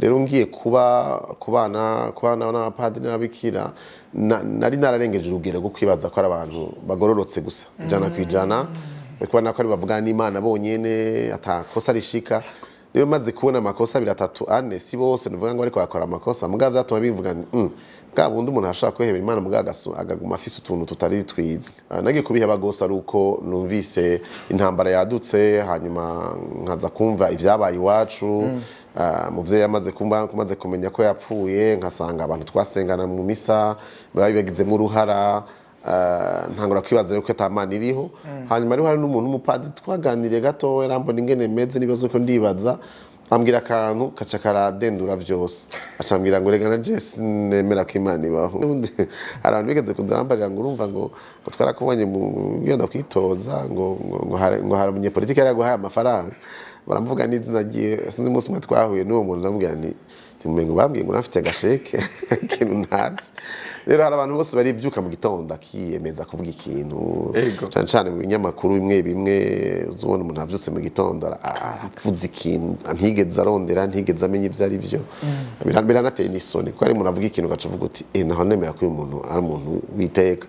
Rero ngiye kuba kubana n'abapadiri n'ababikira, nari nararengeje urugero rwo kwibaza ko ari abantu bagororotse gusa 100%, kubona ko ari bavugana n'Imana bonyene, atakosa rishika. Rero maze kubona amakosa abiri, atatu, ane, si bose nuvuga ngo ariko bakora amakosa, mugabo vyatuma bivuga nti bwa bundi umuntu ashobora kwihebera Imana, mugabo akaguma afise utuntu tutari twiza. Nagiye kubiheba gose ari uko numvise intambara yadutse, hanyuma nkaza kumva ivyabaye iwacu. Muvyeyi amaze kumba, kumaze kumenya ko yapfuye, nkasanga abantu twasengana mu misa babigizemo uruhara. Ntangura kwibaza rero ko ata Mana iriho. Hanyuma rero hari n'umuntu w'umupadiri twaganiriye gato, yarambona ingene meze n'ibibazo ko ndibaza, ambwira akantu kaca karadendura vyose. Acambwira ngo: "Rega na je sinemera ko Imana ibaho." Ubundi hari abantu bigeze kuza bambarira ngo: "Urumva ngo twarakubonye mu ngenda kwitoza, ngo hari umunyepolitike yari yaguhaye amafaranga." Baramvuga n'izina ryiwe. Sinzi, umunsi umwe twahuye n'uwo muntu, ndamubwira nti: "Ntimumengo bambwiye ngo unafite agasheke ikintu ntazi." Rero hari abantu bose baribyuka mu gitondo akiyemeza kuvuga ikintu, cane cane mu binyamakuru bimwe bimwe. Uzubona umuntu avyutse mu gitondo aravuze ikintu ntigeze arondera, ntigeze amenya ivyo ari vyo. Biranateye n'isoni, kuko hari umuntu avuga ikintu ugaca uvuga uti: "Eh, naho nemera ko uyu muntu ari umuntu witeka."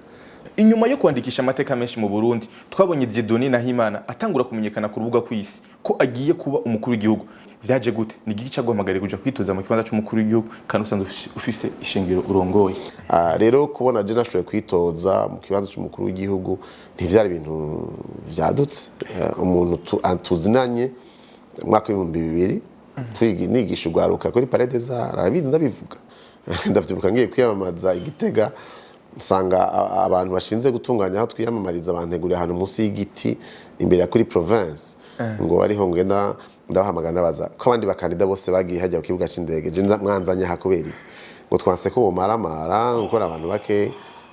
Inyuma yo kwandikisha amateka menshi mu Burundi, twabonye Dieudonné Nahimana atangura kumenyekana ku rubuga kw'isi ko agiye kuba umukuru w'igihugu. Vyaje gute? Ni igiki caguhamagariye kuja kwitoza mu kibanza c'umukuru w'igihugu kandi usanzwe ufise ishengero urongoye? Rero kubona je nashoboye kwitoza mu kibanza c'umukuru w'igihugu ntivyari ibintu vyadutse. Umuntu tuzinanye mu mwaka w'2000, nigisha urwaruka kuri Palais des Arts, arabizi ndabivuga. Ndavyibuka ngiye kwiyamamaza i Gitega, nsanga abantu bashinzwe gutunganya aho twiyamamariza banteguriye ahantu munsi y'igiti imbere ya kuri province, ngo ariho ngenda. Ndabahamagara, ndabaza ko abandi bakandida bose bagiye hajya ku kibuga c'indege, je mwanzanye aha kubera iki? Ngo twanse ko bomaramara gukora abantu bake.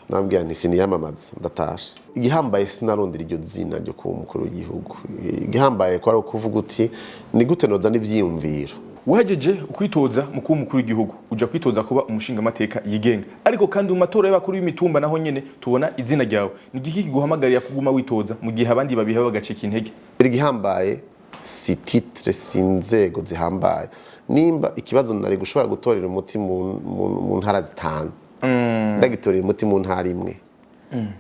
Nabwira nti: "Siniyamamaza, ndatashe." Igihambaye sinarondera iryo zina ryo kuba umukuru w'igihugu. Igihambaye ko ari ukuvuga uti: "Ni gute noza n'ivyiyumviro?" Wahejeje kwitoza mu kuba umukuru w'igihugu, uja kwitoza kuba umushingamateka yigenga, ariko kandi mu matora y'abakuru b'imitumba naho nyene tubona izina ryawe. Ni igiki kiguhamagarira kuguma witoza mu gihe abandi babiha bagacika intege? Igihambaye si titre, si inzego zihambaye. Nimba ikibazo nari gushobora gutorera umuti mu ntara zitanu, ndagitorera umuti mu ntara imwe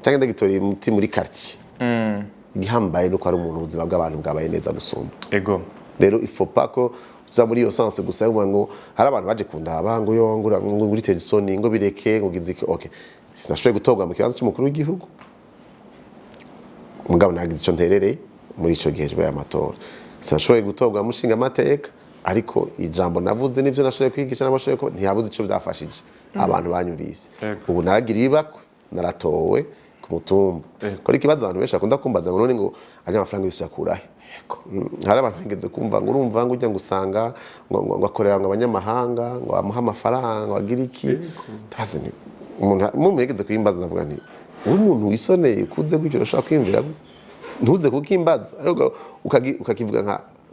cyangwa ndagitorera umuti muri quartier, igihambaye nuko ari umuntu ubuzima bw'abantu bwabaye neza gusumba. Rero il faut pas ko uza muri iyo sens gusa yo ngo hari abantu baje kundaba ngo: "Yo, ngo uritera isoni, ngo bireke, ngo ugize iki." Okay, sinashoboye gutorwa mu kibanza cy'umukuru w'igihugu, mugabo nagize ico nterereye muri ico gihe y'amatora. Sinashoboye gutorwa mu nshingamateka, ariko ijambo navuze n'ivyo nashoboye kwigisha n'abashoboye ko ntiyabuze ico byafashije abantu banyumvise. Ubu naragira ibakwe, naratowe ku mutumba. Kora ikibazo abantu benshi bakunda kumbaza ngo: "None ngo anya amafaranga yose yakurahe?" Hari abantu bigeze kumva ngo: "Urumva ngo ujya ngo usanga ngo akorera ngo abanyamahanga, ngo bamuhe amafaranga, ngo agire iki." Ndabaza nti umuntu yigeze kuyimbaza, ndavuga nti: "Uri umuntu wisoneye ukuze gutyo, urashobora kwiyumvira gutyo? Ntuze kukimbaza, ahubwo ukakivuga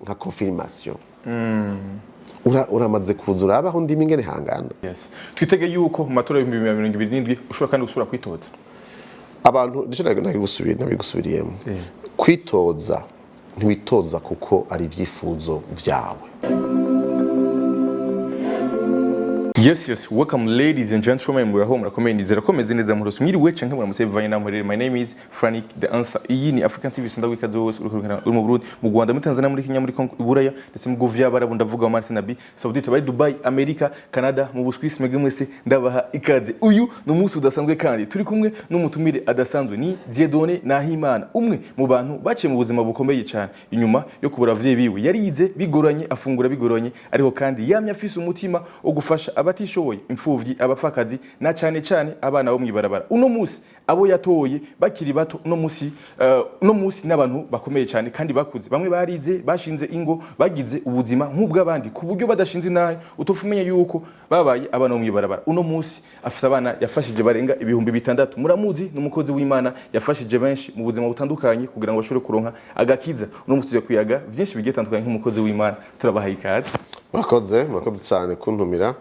nka confirmation. Uramaze kuza urabaho ndimi ingene hangana." Yes. Twitege yuko mu matora y'2027 ushobora kandi gusubira kwitoza? Abantu nico nabigusubiriyemo. Kwitoza, ntiwitoza kuko ari ibyifuzo vyawe. Yes, welcome ladies and gentlemen, muraho, murakomeye, nizera ko meze neza murose, mwiriwe canke muramutse bivanye naho muherereye. My name is Frank The Answer. Iyi ni African TV. Sindagwa ikaze wose uri mu Burundi, mu Rwanda, muri Tanzania, muri Kenya, muri Congo, i Buraya ndetse mu bihugu vy'Abarabu, ndavuga Oman, Arabie Saoudite, bari Dubai, Amerika, Canada, mu Buswisi, mwebwe mwese ndabaha ikaze. Uyu ni umunsi udasanzwe kandi turi kumwe n'umutumire adasanzwe, ni Dieudonné Nahimana, umwe mu bantu baciye mu buzima bukomeye cyane inyuma yo kubura abavyeyi biwe. Yarize bigoranye, afungura bigoranye, ariko kandi yamye afise umutima wo gufasha abatishoboye, imfuvyi, abapfakazi na cyane cyane abana bo mwibarabara. Uno munsi abo yatoye bakiri bato, uno munsi n'abantu bakomeye cyane kandi bakuze. Bamwe barize, bashinze ingo, bagize ubuzima nk'ubw'abandi, ku buryo badashinze inahe utofumenya yuko babaye abana bo mwibarabara. Uno munsi afise abana yafashije barenga 6000. Muramuzi, ni umukozi w'Imana yafashije benshi mu buzima butandukanye kugira ngo bashobore kuronka agakiza. Uno munsi tugiye kuyaga vyinshi bigiye bitandukanye nk'umukozi w'Imana. Turabahaye ikaze. Murakoze, murakoze cyane kuntumira.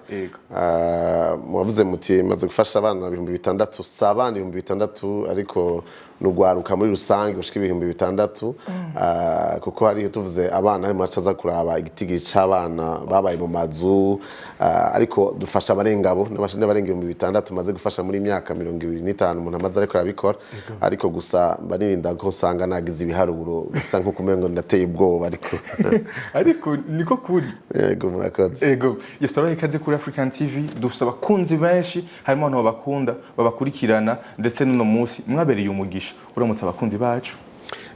Mwavuze muti maze gufasha abana 6000. Si abana 6000, ariko ni ugwaruka muri rusange gushika 6000. Kuko hariho tuvuze abana harimo aca aza kuraba igitigiri c'abana babaye mu mazu, ariko dufasha abarenga abo n'abarenga 6000 maze gufasha muri myaka 25 umuntu amaze ariko arabikora. Ariko gusa mba nirinda ko usanga nagize ibiharuro bisa nk'uko umengo ndateye ubwoba, ariko Ariko niko kuri. Yego, murakoze. Ego, yes, turabaha ikaze kuri African TV. Dufite abakunzi benshi, harimo abantu babakunda, babakurikirana, ndetse n'uno munsi mwabereye umugisha. Uramutse abakunzi bacu.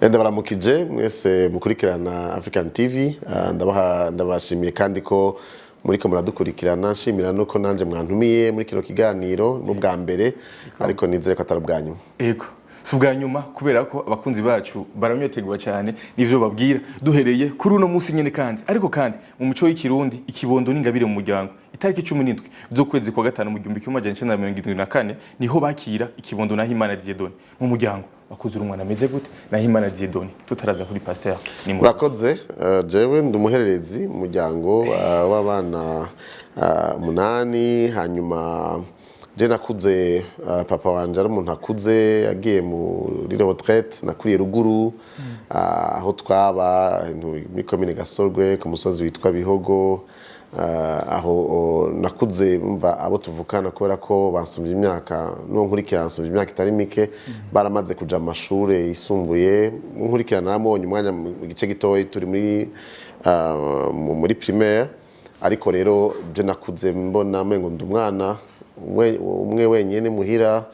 Ndabaramukije mwese mukurikirana African TV. Ndabaha, ndabashimiye kandi ko muriko muradukurikirana, nshimira nuko nanje mwantumiye muri kino kiganiro n'ubwa mbere, ariko nizere ko atari ubwa nyuma. Ego, si ubwa nyuma, kubera ko abakunzi bacu baramyotegwa cyane n'ivyo babwira. Duhereye kuri uno munsi nyene kandi, ariko kandi mu muco w'Ikirundi, ikibondo n'ingabire mu muryango. Itariki 17 z'ukwezi kwa gatanu mu 1974 niho bakira ikibondo Nahimana Dieudonné mu muryango. Wakuze uri umwana ameze gute, Nahimana Dieudonné, tutaraza kuri pasteur ni mu Murakoze. Jewe ndi umuhererezi mu muryango w'abana umunani. Hanyuma je nakuze papa wanje ari umuntu akuze yagiye muri retraite. Nakuriye ruguru, aho twaba muri komine Gasorwe, ku musozi witwa Bihogo. Aho nakuze mva abo tuvukana, kubera ko bansumvye imyaka, n'uwo nkurikira ansumvye imyaka itari mike, baramaze kuja mu mashure yisumbuye. Nkurikirana naramubonye umwanya mu gice gitoyi turi muri primaire. Ariko rero je nakuze mbona mengo ndi umwana umwe wenyene muhira,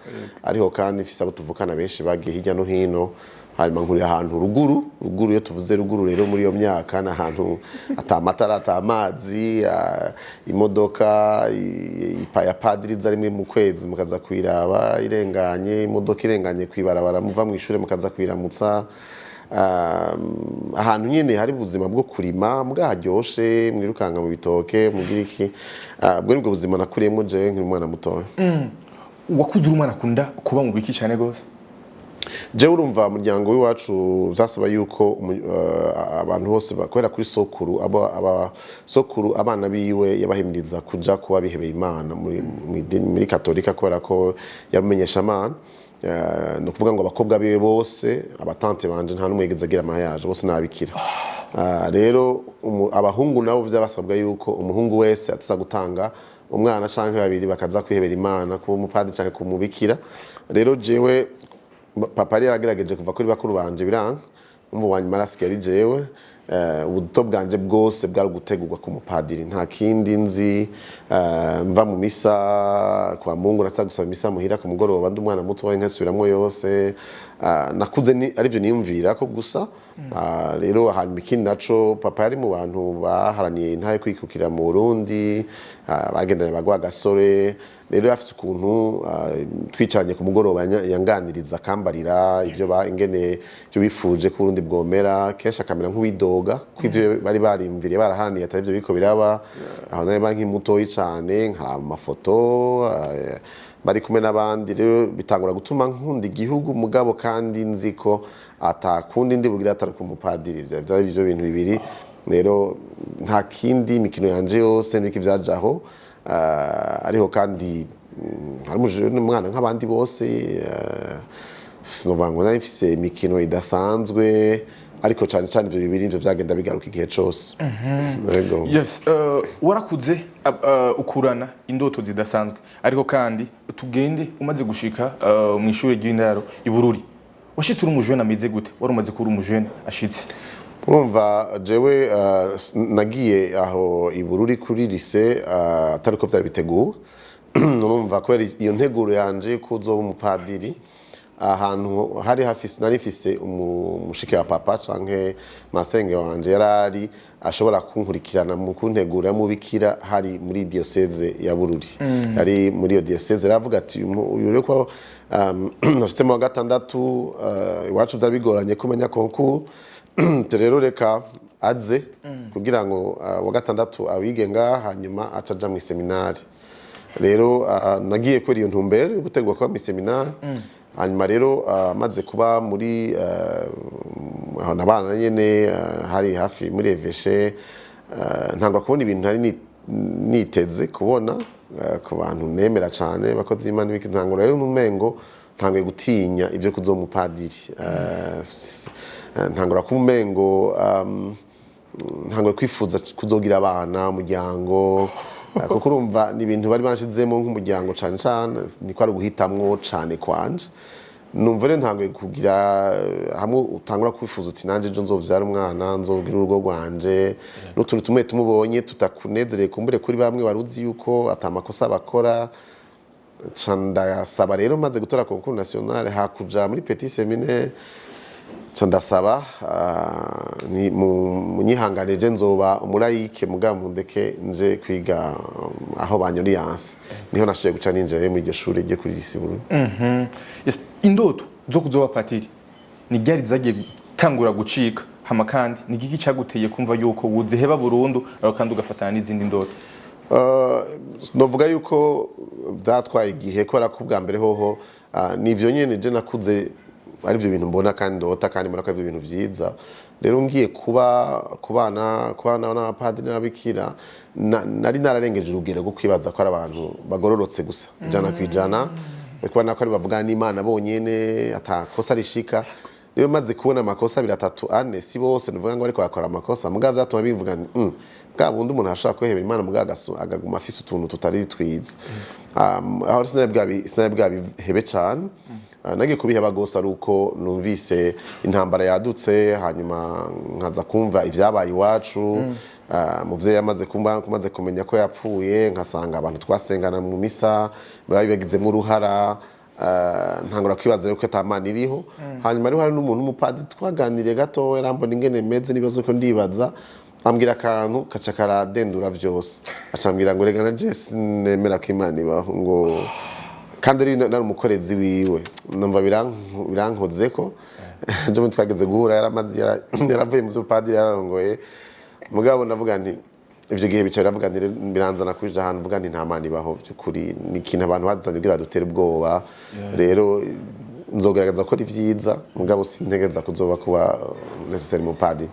ariko kandi mfise abo tuvukana benshi bagiye hirya no hino. Hanyuma nkurira ahantu ruguru. Ruguru, iyo tuvuze ruguru rero, muri iyo myaka ni ahantu ata matara, ata amazi, imodoka ya padiri iza rimwe mu kwezi mukaza kuyiraba irenganye, imodoka irenganye kwibarabara muva mu ishure mukaza kuyiramutsa. Ahantu nyene hari ubuzima bwo kurima bwaharyoshe, mwirukanga mu bitoke, mugira iki. Ubwo nibwo buzima nakuriyemo jewe nkiri umwana mutoya. Wakuze uri umwana akunda kuba mu biki cyane gose? Jewe urumva umuryango w'iwacu vyasaba yuko abantu bose bakorera kuri sokuru, aba sokuru abana biwe yabahimiriza kuja kuba bihebeye Imana muri muri katolika, kubera ko yarumenyesha Imana. Ni ukuvuga ngo abakobwa biwe bose, abatante banje, nta n'umwe yigeze agira mariage, bose n'ababikira. Rero abahungu nabo byabasabwa yuko umuhungu wese ataza gutanga umwana canke babiri bakaza kwihebera Imana, kuba umupadiri canke kumubikira. Rero jewe papa yari yaragerageje kuva kuri bakuru banje, biranga. Umva, wanyuma arasigaye ari jewe. Ubuto bwanje bwose bwari gutegurwa ku mupadiri, nta kindi nzi. Mva mu misa kwa Mungu, naza gusaba misa muhira ku mugoroba ndi umwana muto, nkasubiramwo yose. Nakuze arivyo niyumvira ko gusa. Rero hanyuma ikindi naco, papa yari mu bantu baharaniye intahe kwikukira mu Burundi, bagendanye bagwa gasore. Rero afise ukuntu twicaranye ku mugoroba yanganiriza, akambarira ibyo ba ingene ibyo bifuje ko Burundi bwomera. Kenshi akamera nk'uwidoga ko ibyo bari barimviriye, baraharaniye, atari byo biriko biraba. Aho nari banki mutoyi cane, nkaraba amafoto bari kumwe n'abandi. Rero bitangura gutuma nkunda igihugu, mugabo kandi nzi ko atakundi ndi bugira atari ku mupadiri. Byari ibyo bintu bibiri rero, nta kindi. Imikino yanje yose niki byajaho. Ariho kandi hari umwana nk'abandi bose. Sinovuga ngo nari mfise imikino idasanzwe, ariko cyane cyane ivyo bibiri nivyo vyagenda bigaruka igihe cose. Yego. Yes, warakuze ukurana indoto zidasanzwe. Ariko kandi tugende umaze gushika mu ishuri ry'indaro i Bururi, washitse uri umujene ameze gute? Wari umaze kuba uri umujene ashitse? Urumva jewe nagiye aho i Bururi kuri lycée atari ko vyari biteguwe. Urumva, kubera iyo nteguro yanje ko uzoba umupadiri, ahantu hari hafise nari mfise umushiki wa papa canke masenge wanje yarari ashobora kunkurikirana mu kuntegura mubikira, hari muri diocèse ya Bururi. Yari muri iyo diocèse. Aravuga ati uyu rero ko nashitse mu wa gatandatu, iwacu vyari bigoranye kumenya concours, rero reka aze kugira ngo wa gatandatu awige ngaha, hanyuma aca aja mu seminari. Rero nagiye kuri iyo ntumbero yo gutegurwa kuba mu seminari. Hanyuma rero maze kuba muri aho nabana nyene, hari hafi muri évêché, ntangwa kubona ibintu ntari niteze kubona. ku bantu nemera cane, bakozi b'Imana ibiki. Ntangura rero n'umengo ntanguye gutinya ibyo kuzoba umupadiri. Ntangura kuba umengo ntanguye kwifuza kuzogira abana, umuryango, kuko urumva ni ibintu bari banshizemo nk'umuryango cane cane, niko ari uguhitamwo cane kwanje. Numva rero ntanguye kugira hamwe utangura kwifuza uti: "Nanje ejo nzovyara umwana, nzogira urugo rwanje." N'utuntu tumwe tumubonye tutakunezereye, kumbure kuri bamwe wari uzi yuko ata makosa bakora. Ca ndasaba rero, maze gutora concours national, hakuja muri petit séminaire, ca ndasaba ni munyihangane, je nzoba umulayike, mugabo mundeke nje kwiga aho banyoriyanse. Niho nashoboye guca ninjira rero muri iryo shuri ryo kuri lycée Bururi. Yes, indoto zo kuzoba patiri ni ryari zagiye gutangura gucika? Hama kandi ni igiki cyaguteye kumva yuko wuziheba burundu, ariko kandi ugafatana n'izindi ndoto? Novuga yuko byatwaye igihe, kubera ko ubwa mbere hoho nivyo nyene je nakuze ari byo bintu mbona kandi ndota, kandi mbona ko ari byo bintu vyiza. Rero ngiye kuba kubana n'abapadiri n'ababikira, nari nararengeje urugero rwo kwibaza ko ari abantu bagororotse gusa 100%, kubona ko ari bavugana n'Imana bonyene, atakosa rishika. Rero maze kubona amakosa abiri, atatu, ane, si bose nuvuga ngo ariko bakora amakosa, mugabo vyatuma bivuga nti: Bwa bundi umuntu ashobora kwihebera Imana, mugabo akaguma afise utuntu tutari twiza." Aho sinari bwabihebe cane. Nagiye kubiheba gose ari uko numvise intambara yadutse, hanyuma nkaza kumva ivyabaye iwacu. Muvyeyi amaze kumba, kumaze kumenya ko yapfuye, nkasanga abantu twasengana mu misa babibagizemo uruhara. Ntangura kwibaza rero ko ata Mana iriho. Hanyuma rero hari n'umuntu w'umupadiri twaganiriye gato, yarambona ingene meze n'ibibazo ko ndibaza, ambwira akantu kaca karadendura vyose. Acambwira ngo: "Rega na je sinemera ko Imana ibaho," ngo kandi ari nari umukorezi wiwe. Numva birankozeko. Ejo bundi twageze guhura, yaramaze yaravuye mu vy'ubupadiri, yararongoye. Mugabo ndavuga nti ivyo gihe bica biravuga nti biranzana kuja ahantu mvuga nti nta Mana ibaho by'ukuri, ni ikintu abantu bazanye kugira dutere ubwoba. Rero nzogerageza gukora ivyiza, mugabo sintegereza kuzoba kuba nécessaire umupadiri.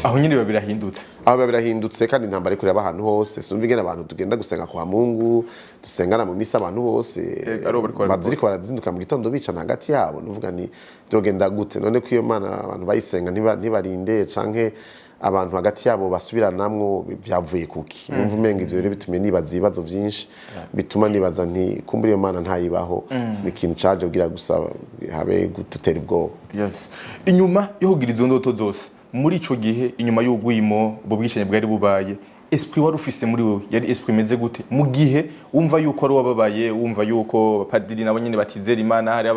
Aho nyine biba birahindutse. Aho biba birahindutse, kandi intambara iri kureba ahantu hose. Sinumva ingene abantu tugenda gusenga kwa Mungu, dusengana mu misa, abantu bose aribo bariko barabikora. Baziriko barazinduka mu gitondo bicana hagati yabo. Nuvuga ni byogenda gute none ko iyo Mana abantu bayisenga ntibarinde, canke abantu hagati yabo basubiranamwo, byavuye kuki? Numva umenga ivyo rero bitumye nibaza ibibazo vyinshi, bituma nibaza nti kumbura iyo Mana ntayibaho, ni ikintu caje kugira gusa habe gututera ubwoba. Yes, inyuma yo kugira izo ndoto zose muri ico gihe, inyuma y'ugwimo, ubwo bwicanyi bwari bubaye, esprit wari ufise muri wewe yari esprit imeze gute, mu gihe wumva yuko ari wababaye, wumva yuko abapadiri nabo nyene batizera Imana, hari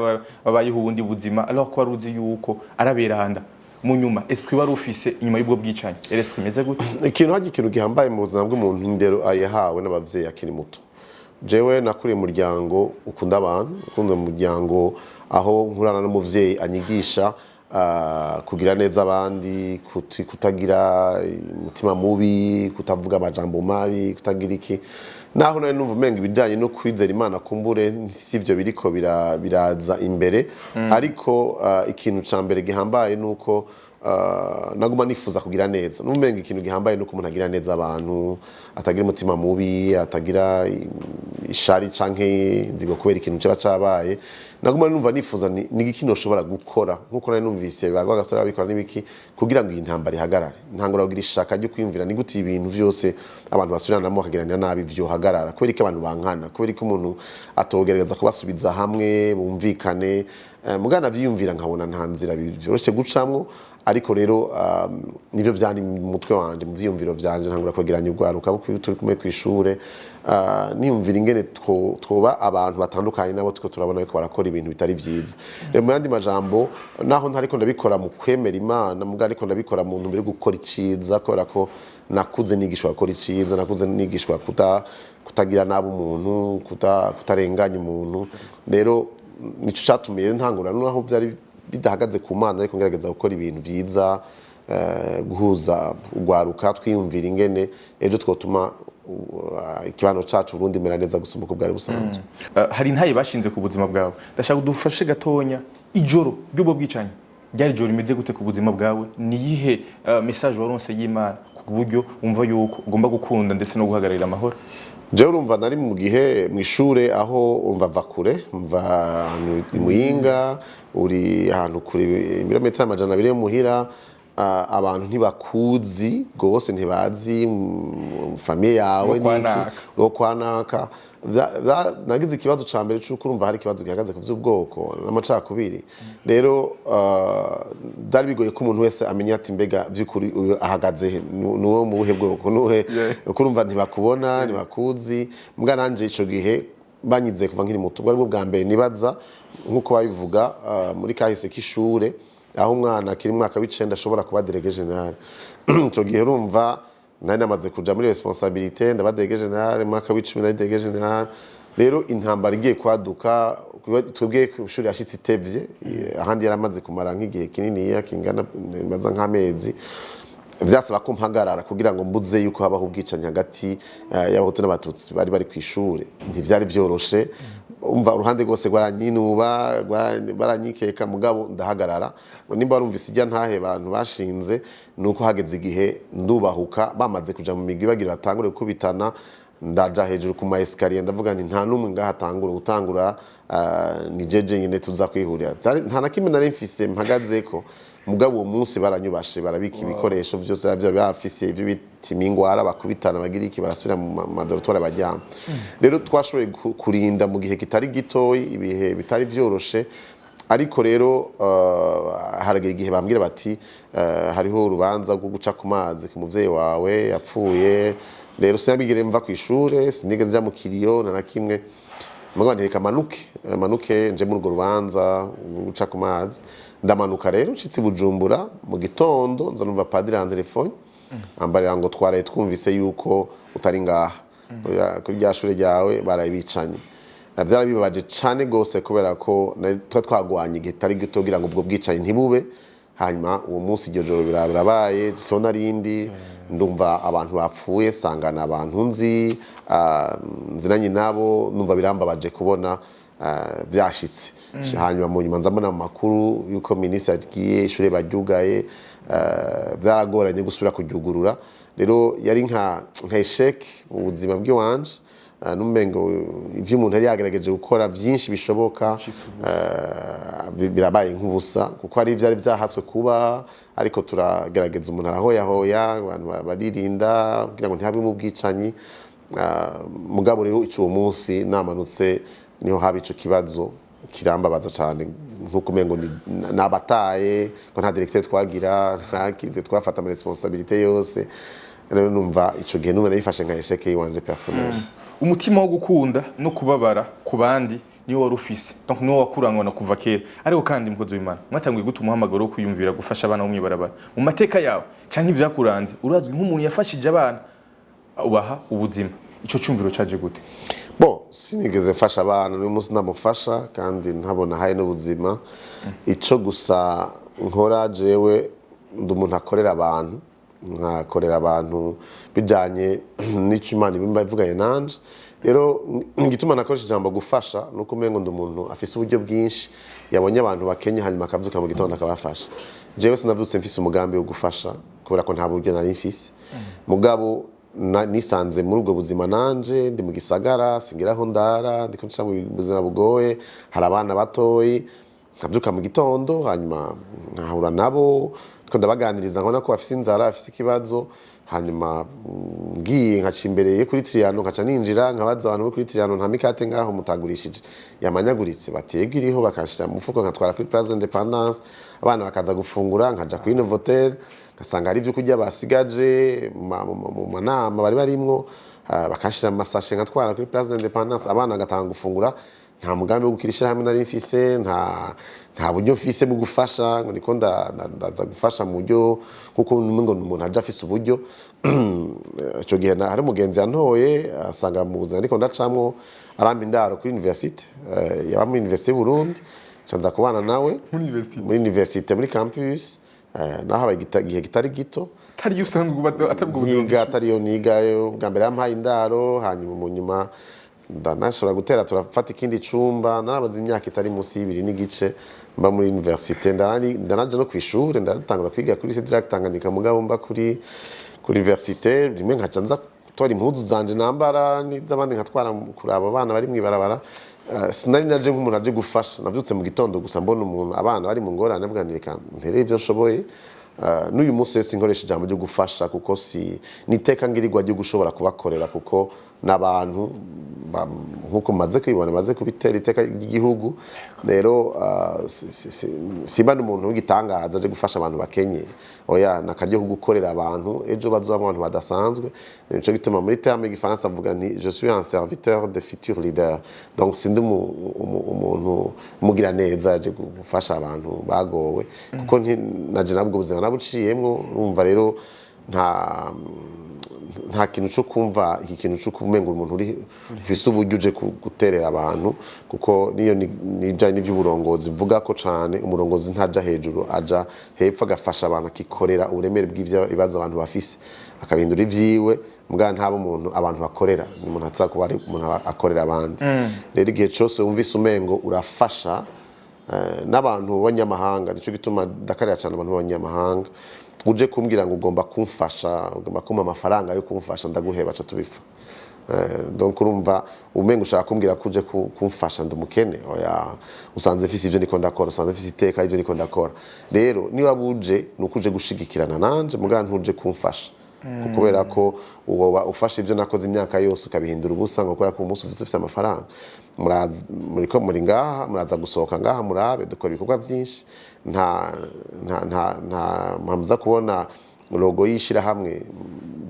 babayeho ubundi buzima, alors ko wari uzi yuko araberanda? Mu nyuma esprit wari ufise inyuma y'ubwo bwicanyi yari esprit imeze gute? Ikintu hajya, ikintu gihambaye mu buzima bw'umuntu, indero yahawe n'abavyeyi akiri muto. Jewe nakuriye mu muryango ukunda abantu, ukunda umuryango, aho nkurana n'umuvyeyi anyigisha kugira neza abandi, kutagira umutima mubi, kutavuga amajambo mabi, kutagira iki. Naho nari numva umenga ibijanye no kwizera Imana kumbure sivyo biriko biraza imbere, ariko ikintu ca mbere gihambaye nuko naguma nifuza kugira neza. Numenga ikintu gihambaye nuko umuntu agira neza abantu, atagira umutima mubi, atagira ishari canke inzigo kubera ikintu kiba cabaye. Naguma numva nifuza ni igiki noshobora gukora, nkuko nari numvise bagwa gasore babikora n'ibiki, kugira ngo iyi ntambara ihagarare. Ntangura kugira ishaka ryo kwiyumvira ni gute ibintu byose abantu basubiranamo bakagiranira nabi vyohagarara, kubera ko abantu bankana, kubera ko umuntu atogerageza kubasubiza hamwe bumvikane. Mugana vyiyumvira nkabona nta nzira byoroshe gucamwo. Ariko rero nivyo vyari mu mutwe wanje, mu vyiyumviro vyanje. Ntangura kwegeranya urwaruka abo turi kumwe kw'ishure, niyumvira ingene twoba abantu batandukanye nabo tuko turabona yuko barakora ibintu bitari vyiza. Rero mu yandi majambo, naho ntariko ndabikora mu kwemera Imana, mugabo ariko ndabikora mu ntumbero yo gukora iciza, kubera ko nakuze nigishwa gukora iciza, nakuze nigishwa kutagira nabi umuntu, kutarenganya umuntu. Rero nico catumiye ntangura, naho byari bidahagaze ku Mana, ariko ngerageza gukora ibintu vyiza, guhuza urwaruka, twiyumvira ingene ejo twotuma ikibano cacu Burundi mera neza gusumba uko bwari busanzwe. Hari intaye bashinze ku buzima bwawe. Ndashaka udufashe gatonya, ijoro ry'ubwo bwicanyi ryari ijoro rimeze gute ku buzima bwawe? Ni iyihe message waronse y'Imana ku Ku buryo wumva yuko ugomba gukunda ndetse no guhagararira amahoro. Jewe urumva nari mu gihe mu ishure aho urumva mva kure, mva ahantu i Muyinga, uri ahantu kure ibirometero 200 yo muhira. Abantu ntibakuzi gose, ntibazi famille yawe. Uwo kwa niki naka. Uwo kwa naka. Nagize ikibazo ca mbere c'uko urumva hari ikibazo gihagaze ku vy'ubwoko n'amacakubiri. Rero byari bigoye ko umuntu wese amenya ati: "Mbega by'ukuri uyu ahagaze he? Nuwo mu buhe bwoko nuhe?" Kuko urumva ntibakubona, ntibakuzi. Mbwa nanje ico gihe banyize kuva nkiri muto, bwari bwo bwa mbere nibaza nk'uko babivuga muri kahise k'ishure, aho umwana akiri mu mwaka w'9 ashobora kuba délégué général. Ico gihe urumva nari namaze kuja muri responsabilité, ndaba délégué général mu mwaka w'10, nari délégué général. Rero intambara igiye kwaduka, twebwe ku ishuri yashitse itevye, ahandi yaramaze kumara nk'igihe kininiya kingana maze nk'amezi. Vyasaba ko mpagarara kugira ngo mbuze yuko habaho ubwicanyi hagati y'Abahutu n'Abatutsi bari ku ishure. Ntivyari vyoroshe, umva uruhande rwose rwaranyinuba, baranyikeka, mugabo ndahagarara. Nimba warumvise ijya ntahe abantu bashinze, nuko hageze igihe ndubahuka, bamaze kuja mu migwi bagira batangure gukubitana, ndaja hejuru ku ma escalier, ndavuga nti: "Nta n'umwe ngaha atangura gutangura, ni jeje nyine tuza kwihurira." Nta na kimwe nari mfise mpagazeko, mugabo uwo munsi baranyubashe, barabika ibikoresho byose bya bafise ibyo bita imingwara, bakubitana, bagira iki, barasubira mu ma dortoir baryama. Rero twashoboye kurinda mu gihe kitari gitoyi, ibihe bitari vyoroshe. Ariko rero haragera igihe bambwira bati: "Hariho urubanza rwo guca ku mazi ku muvyeyi wawe yapfuye." Rero sinabigere mva ku ishure, sinigeze nja mu kiriyo na kimwe. Mugabo nti: "Reka manuke, manuke nje muri urwo rubanza rwo guca ku mazi." Ndamanuka rero, nshitse i Bujumbura mu gitondo, nza numva padiri en telefone ambarira ngo: "Twaraye twumvise yuko utari ngaha kuri rya shure ryawe, baraye bicanye." Byarabibabaje cane gose, kubera ko tuba twagwanye igihe kitari gito kugira ngo ubwo bwicanyi ntibube. Hanyuma uwo munsi, iryo joro birabaye, siho narindi, ndumva abantu bapfuye, sangana abantu nzi, nzinanye nabo, numva birambabaje kubona vyashitse. Hanyuma mu nyuma nza mbona mu makuru yuko minisitiri agiye, ishure baryugaye. Byaragoranye gusubira kuryugurura. Rero yari nka échec mu buzima bw'iwanje. Numengo ivyo umuntu yari yagerageje gukora byinshi bishoboka, birabaye nk'ubusa, kuko hari ivyari vyahatswe kuba. Ariko turagerageza, umuntu arahoyahoya, abantu baririnda kugira ngo ntihabemo ubwicanyi. Mugabo rero ico uwo munsi namanutse niho haba ico kibazo, kirambabaza cyane, nkuko umengo nabataye, ko nta directeur twagira, nta kintu, twafata ama responsabilité yose. Rero numva ico gihe numva nayifashe nka échec yiwanje personnel. Umutima wo gukunda no kubabara ku bandi niwo wari ufise, donc niwo wakurangwa na kuva kera. Ariko kandi, mukozi w'Imana, mwatanguye gute umuhamagaro wo kwiyumvira gufasha abana bo mw'ibarabara? Mu mateka yawe canke ivyakuranze, urazwi nk'umuntu yafashije abana, ubaha ubuzima. Ico cyumviro caje gute? Bon, sinigeze mfasha abana, n'uyu munsi ntamufasha kandi ntabona haye n'ubuzima. Ico gusa nkora jewe, ndi umuntu akorera abantu, nkakorera abantu bijanye n'ico Imana ibimba ivuganye nanje. Rero igituma nakoresha ijambo gufasha nuko umengo ndi umuntu afise uburyo bwinshi, yabonye abantu bakenye, hanyuma akavyuka mu gitondo akabafasha. Jewe sinavyutse mfise umugambi wo gufasha, kubera ko nta buryo nari mfise. Mugabo nisanze muri ubwo buzima nanje ndi mu gisagara, singira aho ndara, ndiko nca mu buzima bugoye, hari abana batoyi, nkabyuka mu gitondo, hanyuma nkahura nabo, two ndabaganiriza, nkabona ko bafise inzara, bafise ikibazo. Hanyuma ngiye nkaca imbere yo kuri Triano, nkaca ninjira, nkabaza abantu bo kuri Triano: "Nta mikate ngaho mutagurishije yamanyaguritse?" Bati: "Yego iriho." Bakashira mu mufuko, nkatwara kuri Place d'Indépendance, abana bakaza gufungura. Nkaja kuri Novotel, ngasanga hari ibyo kurya basigaje mu manama bari barimwo, bakashira mu masashe, nkatwara kuri Place d'Indépendance, abana bagatanga gufungura. Nta mugambi wo gukira ishyirahamwe nari mfise, nta buryo mfise bwo gufasha, ngo niko ndaza gufasha mu buryo nkuko ngo umuntu aje afise uburyo. Icyo gihe hari umugenzi yantoye, asanga mu buzima ariko ndacamwo, arampa indaro kuri université, yaba muri Université y'u Burundi, nca nza kubana nawe muri université. Muri université, muri campus, nahabaye igihe kitari gito. Atari usanzwe uba atabwo buzima. Nkiga, atariyo nigayo bwa mbere yampaye indaro. Hanyuma mu nyuma ndanashobora gutera, turafata ikindi cumba. Narabaze imyaka itari munsi y'ibiri n'igice mba muri université. Ndanaja no kw'ishure, ndatangura kwiga kuri lycée du Lac Tanganyika, mugabo mba kuri Kuri université rimwe nkaca nza gutora impuzu zanje nambara n'iz'abandi, nkatwara kuraba abana bari mw'ibarabara. Sinari naje nk'umuntu aje gufasha. Navyutse mu gitondo gusa mbona umuntu, abana bari mu ngorane, mvuga nti: "Reka ntere ivyo nshoboye." N'uyu munsi rero sinkoresha ijambo ryo gufasha, kuko si niteka ngirirwa ryo gushobora kubakorera, kuko n'abantu nkuko maze kubibona, maze kubitera iteka ry'igihugu. Rero simba n'umuntu w'igitangaza aje gufasha abantu bakenye, oya. Ni akaryo ko gukorera abantu, ejo bazobamo abantu badasanzwe. Nico gituma muri terme y'igifaransa mvuga nti: "Je suis un serviteur des futurs leaders." Donc sindi umuntu umugira neza aje gufasha abantu bagowe, kuko naje nabwo ubuzima nabuciyemwo. Urumva rero nta kintu cyo kumva iki kintu cyo kumenga umuntu uri ufise uburyo uje guterera abantu, kuko niyo nijanye n'ivy'uburongozi mvuga ko cane umurongozi ntaja hejuru, aja hepfo agafasha abantu, akikorera uburemere bw'ivyo ibibazo abantu bafise, akabihindura ivyiwe. Mbwa ntaba umuntu abantu bakorera, ni umuntu aza kuba ari umuntu akorera abandi. Rero igihe cose wumvise umengo urafasha n'abantu b'abanyamahanga, nico gituma ndakarira cyane abantu b'abanyamahanga, uje kumbwira ngo ugomba kumfasha, ugomba kumpa amafaranga yo kumfasha, ndaguheba, ca tubipfa. Donc urumva umenga ushaka kumbwira ko uje kumfasha, ndi umukene. Oya, usanze mfise ivyo ndiko ndakora, usanze mfise iteka ivyo ndiko ndakora. Rero niba buje, nuko uje gushigikirana nanje, muga ntuje kumfasha, kubera ko uwoba ufashe ivyo nakoze imyaka yose ukabihindura ubusa ngo kubera ko umunsi ufise amafaranga. Muriko muri ngaha, muraza gusohoka ngaha murabe dukora ibikorwa byinshi. Nta mpamvu kubona logo y'ishirahamwe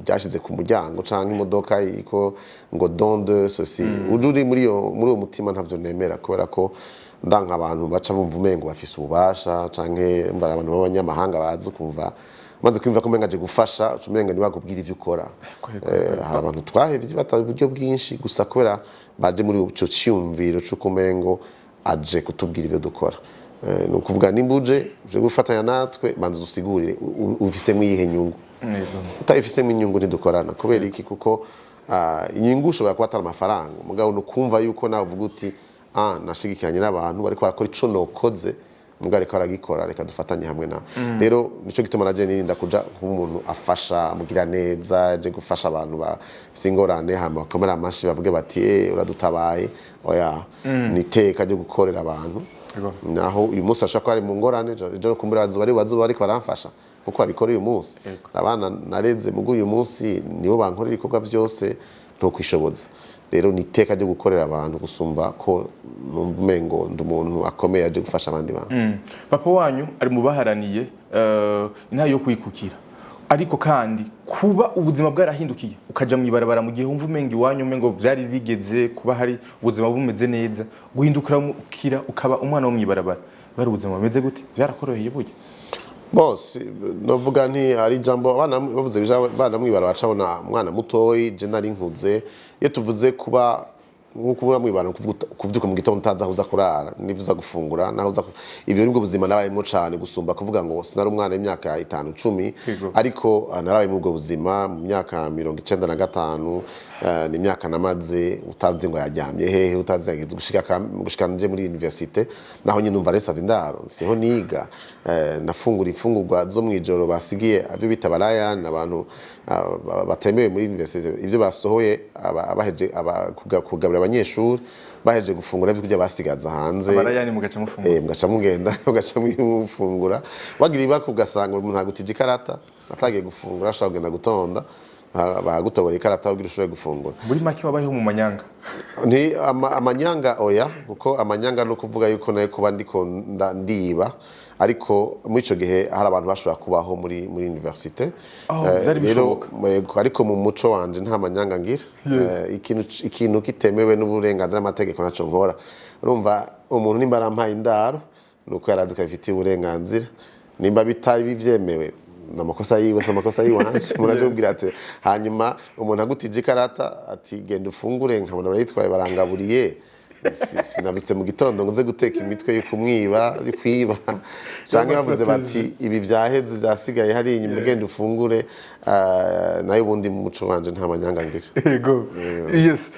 byashize ku muryango canke imodoka iko ngo don de ceci. Uje uri muri uwo mutima, ntavyo nemera, kubera ko ndanka abantu baca bumva umengo bafise ububasha, canke mbara abantu b'abanyamahanga bazi kumva maze kwumva ko umenga aje gufasha, uca umenga ntibakubwira ivyo ukora. Hari abantu twahevye bata uburyo bwinshi gusa kubera baje muri ico ciyumviro c'uko umengo aje kutubwira ivyo dukora. Ni ukuvuga nimba uje gufatanya natwe, banza udusigurire ubifisemwo iyihe nyungu. Utabifisemo inyungu ntidukorana. Kubera iki? Kuko inyungu ushobora kuba atari amafaranga, mugabo ni ukumva yuko nawe uvuga uti: "Ah, nashigikiranye n'abantu bariko barakora ico nokoze, mugabo ariko aragikora, reka dufatanye hamwe nawe." Rero nico gituma naje nirinda kuja kuba umuntu afasha, mugira neza aje gufasha abantu bafise ingorane, hama bakomera amashi bavuge bati: "Eh, uradutabaye." Oya, ni iteka ryo gukorera abantu. Naho uyu munsi ashobora kuba ari mu ngorane, ejo kumbura bazoba ari bazoba bariko baramfasha nkuko babikora uyu munsi. Abana nareze mugo uyu munsi nibo bankorera ibikorwa byose ntukwishoboza. Rero ni iteka ryo gukorera abantu gusumba ko numva umengo ndi umuntu akomeye aje gufasha abandi bantu. Papa wanyu ari mu baharaniye intare yo kwikukira, ariko kandi kuba ubuzima bwarahindukiye ukaja mu ibarabara mu gihe wumva umenga iwanyu umengo byari bigeze kuba hari ubuzima bumeze neza, guhindukira ukaba umwana wo mu ibarabara, bari ubuzima bumeze gute? Byarakoroheye burya? Bose novuga nti hari ijambo abana bavuze abana mwibara bacabona umwana mutoyi. Je nari nkuze. Iyo tuvuze kuba nkuko ubura mwibara, kuvyuka mu gitondo utazi aho uza kurara n'ivyo uza gufungura naho uza ibyo nibwo buzima nabayemo cane gusumba kuvuga ngo sinari umwana w'imyaka 5, 10. Ariko narabaye muri ubwo buzima mu myaka 95. Ni imyaka namaze utazi ngo yaryamye hehe, utazi yageze gushika nje muri université, naho nyine numva resava indaro, siho niga. Nafungura imfungurwa zo mw'ijoro basigiye abyo bita barayani, abantu batemewe muri université, ibyo basohoye abaheje kugaburira abanyeshuri baheje gufungura ibyo kurya basigaza hanze. Abarayani mugaca mufungura. Mugaca mugenda, mugaca mufungura, wagira ibaka ugasanga umuntu agutije ikarata atagiye gufungura, ashobora kugenda gutonda bahagutobora ikarata kugira ushobore gufungura. Muri make wabayeho mu manyanga. Nti amanyanga oya, kuko amanyanga no kuvuga yuko nayo kuba ndiko ndiba, ariko muri ico gihe hari abantu bashobora kubaho muri université. Oh, vyari Rero, bishoboka. Yego, ariko mu muco wanje nta manyanga ngira. Ikintu kitemewe n'uburenganzira n'amategeko naco nkora. Urumva umuntu nimba arampaye indaro nuko yarazi ko abifitiye uburenganzira. Nimba bitari bivyemewe, ni amakosa yiwe, si amakosa yiwanje. Umuntu aje kubwira ati, hanyuma umuntu agutije ikarata ati: "Genda ufungure," nkabona barayitwaye barangaburiye. Sinabitse mu gitondo ngo nze guteka imitwe yo kumwiba, yo kwiba, canke bavuze bati: "Ibi vyaheze, vyasigaye hari inyuma, genda ufungure." Nayo ubundi mu muco wanje nta manyanga ngira. Yego, yes.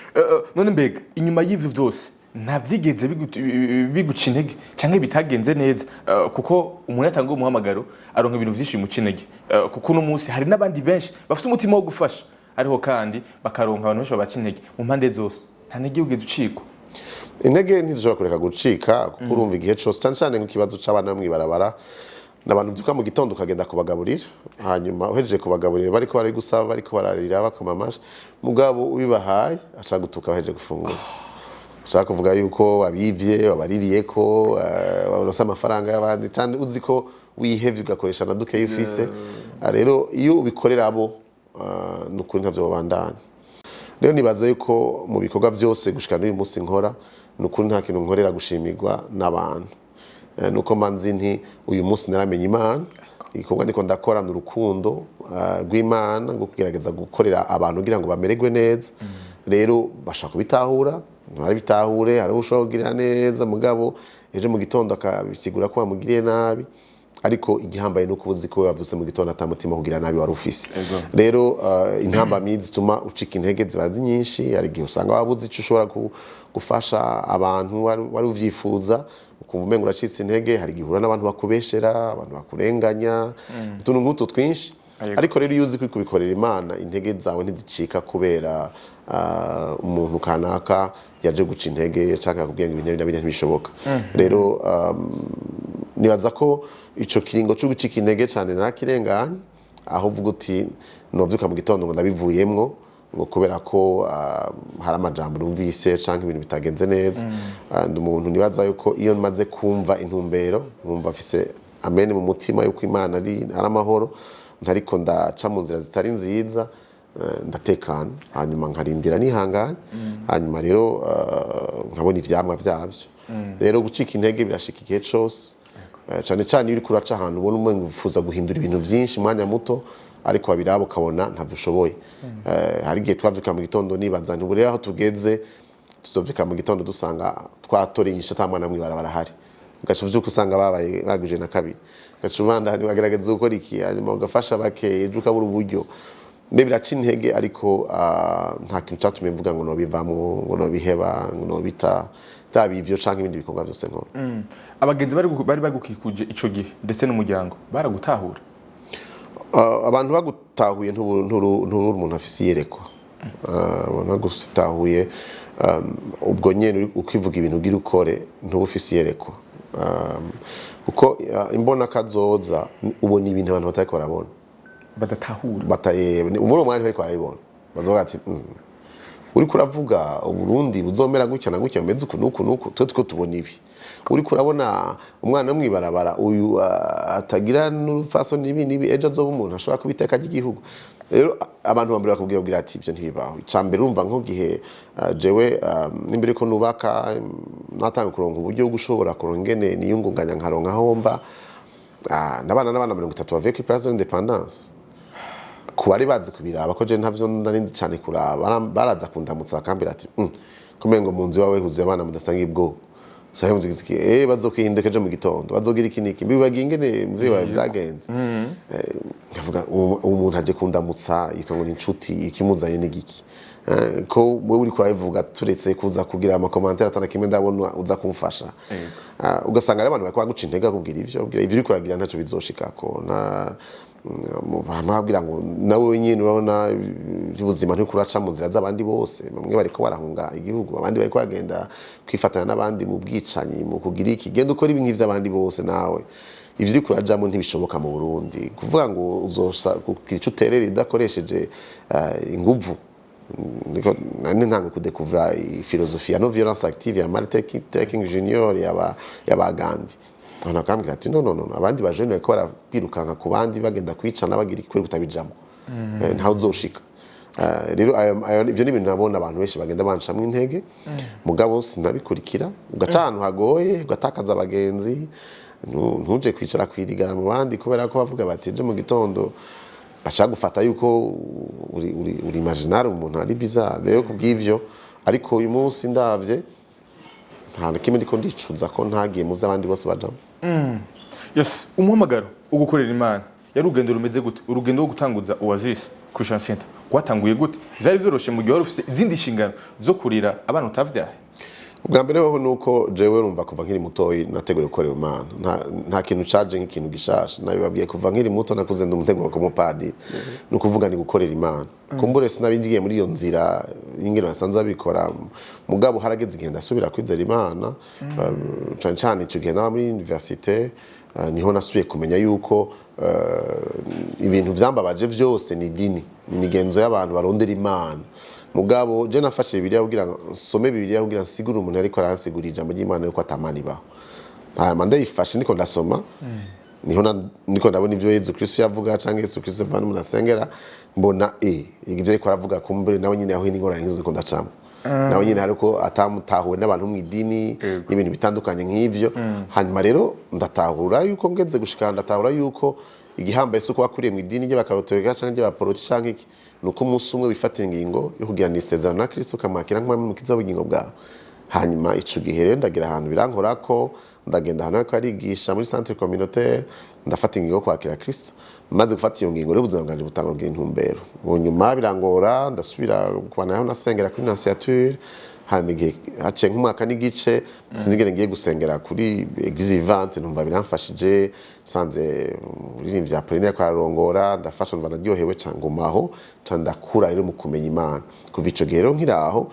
None mbega inyuma y'ivyo byose Nta vyigeze biguca intege canke bitagenze neza, kuko umuntu yatanga umuhamagaro aronka ibintu vyinshi bimuca intege, kuko uno munsi hari n'abandi benshi bafite umutima wo gufasha, ariho kandi bakaronka abantu benshi babaca intege mu mpande zose. Nta ntege wigeze ucikwa? Intege ntizishobora kureka gucika, kuko urumva igihe cose, cyane cyane nk'ikibazo c'abana bo mw'ibarabara, n'abantu ubyuka mu gitondo ukagenda kubagaburira, hanyuma uhejeje kubagaburira bariko barabigusaba, bariko bararira, bakoma amashi, mugabo ubibahaye aca gutuka bahejeje gufungura, ushaka kuvuga yuko wabivye, wabaririye ko waronse amafaranga y'abandi, cyane uzi ko wihevye ugakoresha na dukeyi ufise. Rero iyo ubikorera abo, ni ukuri ntavyo babandanya. Rero nibaza yuko mu bikorwa byose gushika n'uyu munsi nkora, ni ukuri nta kintu nkorera gushimirwa n'abantu. Nuko mba nzi nti uyu munsi naramenye Imana, igikorwa ndiko ndakora ni urukundo rw'Imana rwo kugerageza gukorera abantu kugira ngo bamererwe neza. Rero bashaka kubitahura, ntabitahure. Hariho ushobora kugirira neza, mugabo ejo mu gitondo akabisigura ko wamugiriye nabi, ariko igihambaye nuko uzi ko wavutse mu gitondo ata mutima wo kugira nabi wari ufise. Rero intambamyi zituma ucika intege ziba ari nyinshi. Hari igihe usanga wabuze icyo ushobora gufasha abantu wari uvyifuza, ukumva umengo uracitse intege. Hari igihe uhura n'abantu bakubeshera, abantu bakurenganya, utuntu nk'utu twinshi. Ariko rero iyo uzi ko kubikorera Imana, intege zawe ntizicika kubera umuntu kanaka yaje guca intege canke akubwiye ngo ibintu biriya ntibishoboka. Rero nibaza ko ico kiringo cyo gucika intege cyane ntakirenganye, aho uvuga uti novyuka mu gitondo ngo ndabivuyemwo, ngo kubera ko hari amajambo numvise canke ibintu bitagenze neza. Ndi umuntu nibaza yuko iyo maze kumva intumbero, nkumva afise amen mu mutima yuko Imana ari amahoro, ntariko ndaca mu nzira zitari nziza, ndatekana, hanyuma nkarindira nihanganye, hanyuma rero nkabona ivyamwa vyavyo. Rero gucika intege birashika igihe cose, cane cane iyo uriko uraca ahantu ubona umengo wifuza guhindura ibintu vyinshi umwanya muto, ariko wabiraba ukabona ntabyo ushoboye. Hari igihe twavyuka mu gitondo nibaza nti ubu rero aho tugeze tuzovyuka mu gitondo dusanga twatoreye inyishu ata mwana mw'ibarabara ahari. Ugaca uvyuka usanga babaye bagwije na kabiri, ugaca ubandanya ukagerageza gukora iki, hanyuma ugafasha bake, ejo ukabura uburyo. Mbe biraca intege, ariko nta kintu catumye mvuga ngo nobivamwo, ngo nobiheba, ngo nobita, byaba ivyo canke ibindi bikorwa vyose nkora. Abagenzi bari bagukikuje ico gihe ndetse n'umuryango baragutahura? Abantu bagutahuye ntubura umuntu afise iyerekwa. Abantu bagutahuye, ubwo nyene ukivuga ibintu ugira ukore, ntuba ufise iyerekwa, kuko imbona kazoza ubona ibintu abantu batariko barabona. Badatahura. Muri uwo mwanya bariko barabibona, bazovuga ati: Uriko uravuga Uburundi buzomera gutya na gutya, bumeze uku n'uku n'uku, twe two tubona ibi. Uriko urabona umwana wo mw'ibarabara uyu, atagira n'urufaso n'ibi n'ibi, ejo azoba umuntu ashobora kuba iteka ry'igihugu." Rero abantu bambere bakubwira, bakubwira ati ibyo ntibibaho. Ica mbere urumva nk'igihe jewe n'imbere ko nubaka, natanga kuronka uburyo bwo gushobora kuronka ingene niyungunganya nkaronka aho mba, nabana n'abana 30 bavuye kuri Place de l'Indépendance. Ku bari bazi kubiraba ko je ntavyo nari nzi cane kuraba, baraza kundamutsa bakambwira ati: Kumengo mu nzu iwawe huzuye abana mudasangiye ubwoko." Canke muzigize iki, bazokwihinduka ejo mu gitondo, bazogira iki n'iki, bibagiye ingene muvyeyi wawe vyagenze. Nkavuga uwo muntu aje kundamutsa yitwa ngo ni inshuti, ikimuzanye ni giki? Ko wewe uriko urabivuga, turetse kuza kugira ama commentaires atana kimwe ndabona uza kumfasha. Ugasanga rero abantu bariko baguca intege, bakubwira ivyo, bakubwira ivyo uriko uragira ntaco bizoshikako, na babwira ngo nawe nyine urabona iby'ubuzima nturiko uraca mu nzira z'abandi bose. Bamwe bariko barahunga igihugu, abandi bariko bagenda kwifatanya n'abandi mu bwicanyi, mu kugira iki, genda ukora ibi nk'ivy'abandi bose, nawe ivyo uriko urajamwo ntibishoboka mu Burundi. Kuvuga ngo uzosa kugira ico uterera udakoresheje inguvu. Niko nani ntango kudekuvura philosophie ya non violence active ya Martin Luther King Jr, yaba Gandhi. Abantu bakambwira ati: "No, no, no, abandi bajene bariko barabirukanka ku bandi, bagenda kwicana, bagira ikuri kutabijamo. Ntawe uzoshika." Rero ivyo ni ibintu nabona abantu benshi bagenda bancamwo intege, mugabo sinabikurikira. Ugaca ahantu hagoye, ugatakaza abagenzi, ntuje kwicara kwirigara mu bandi, kubera ko bavuga bati ejo mu gitondo bashaka gufata yuko uri imaginaire, umuntu ari bizarre. Rero kubw'ivyo, ariko uyu munsi ndavye, nta na kimwe ndiko ndicuza ko ntagiye mu vy'abandi bose bajamo. Yes, umuhamagaro wo gukorera Imana yari urugendo rumeze gute? Urugendo rwo gutanguza Oasis Christian Center rwatanguye gute? Vyari vyoroshe mu gihe wari ufise izindi nshingano zo kurira abana utavyaye? Ubwa mbere hoho nuko jewe numva kuva nkiri mutoyi nateguye gukorera Imana. Nta kintu caje nk'ikintu gishasha. Nabibabwiye, kuva nkiri muto nakuze ndi umuteguro ku mupadiri, ni ukuvuga ni gukorera Imana. Kumbure sinabinjiye muri iyo nzira y'ingene basanze babikora, mugabo harageze igihe ndasubira kwizera Imana. Cane cane ico gihe naba muri université, niho nasubiye kumenya yuko ibintu vyambabaje vyose ni idini, ni imigenzo y'abantu barondera Imana. Mugabo je nafashe Bibiliya kugira ngo nsome Bibiliya, kugira nsigure umuntu ariko aransigurira ijambo ry'Imana yuko atamana ibaho. Hanyuma ndayifashe, niko ndasoma, niho niko ndabona ivyo Yezu Kristo yavuga, canke Yesu Kristo mva n'umuntu asengera, mbona ibyo ariko aravuga, kumbure nawe nyine yahuye n'ingorane nk'izo ndiko ndacamo, nawe nyine hariko atamutahuwe n'abantu mu idini n'ibintu bitandukanye nk'ivyo. Hanyuma rero ndatahura yuko ngeze gushika, ndatahura yuko igihambaye si uko wakuriye mu idini ry'abakarotorika canke ry'abaporoti canke iki, ni uko umunsi umwe wifatira ingingo yo kugirana isezerano na Kristo, ukamwakira nk'umwami n'umukiza w'ubugingo bwawe. Hanyuma ico gihe rero ndagira ahantu birankorako, ndagenda ahantu ariko arigisha muri centre communautaire, ndafata ingingo yo kwakira Kristo. Maze gufata iyo ngingo rero, ubuzima bwanje butangura kugira intumbero. Mu nyuma birangora, ndasubira kubana nasengera kuri nunciature. Hanyuma igihe haciye nk'umwaka n'igice, sinzi ingene ngiye gusengera kuri Église Vivante, numva biramfashije. Nsanze umuririmbyi Apollinaire ariko ararongora, ndafasha, numva naryohewe ca ngumaho, ca ndakura rero mu kumenya Imana. Kuva ico gihe rero nkiraho,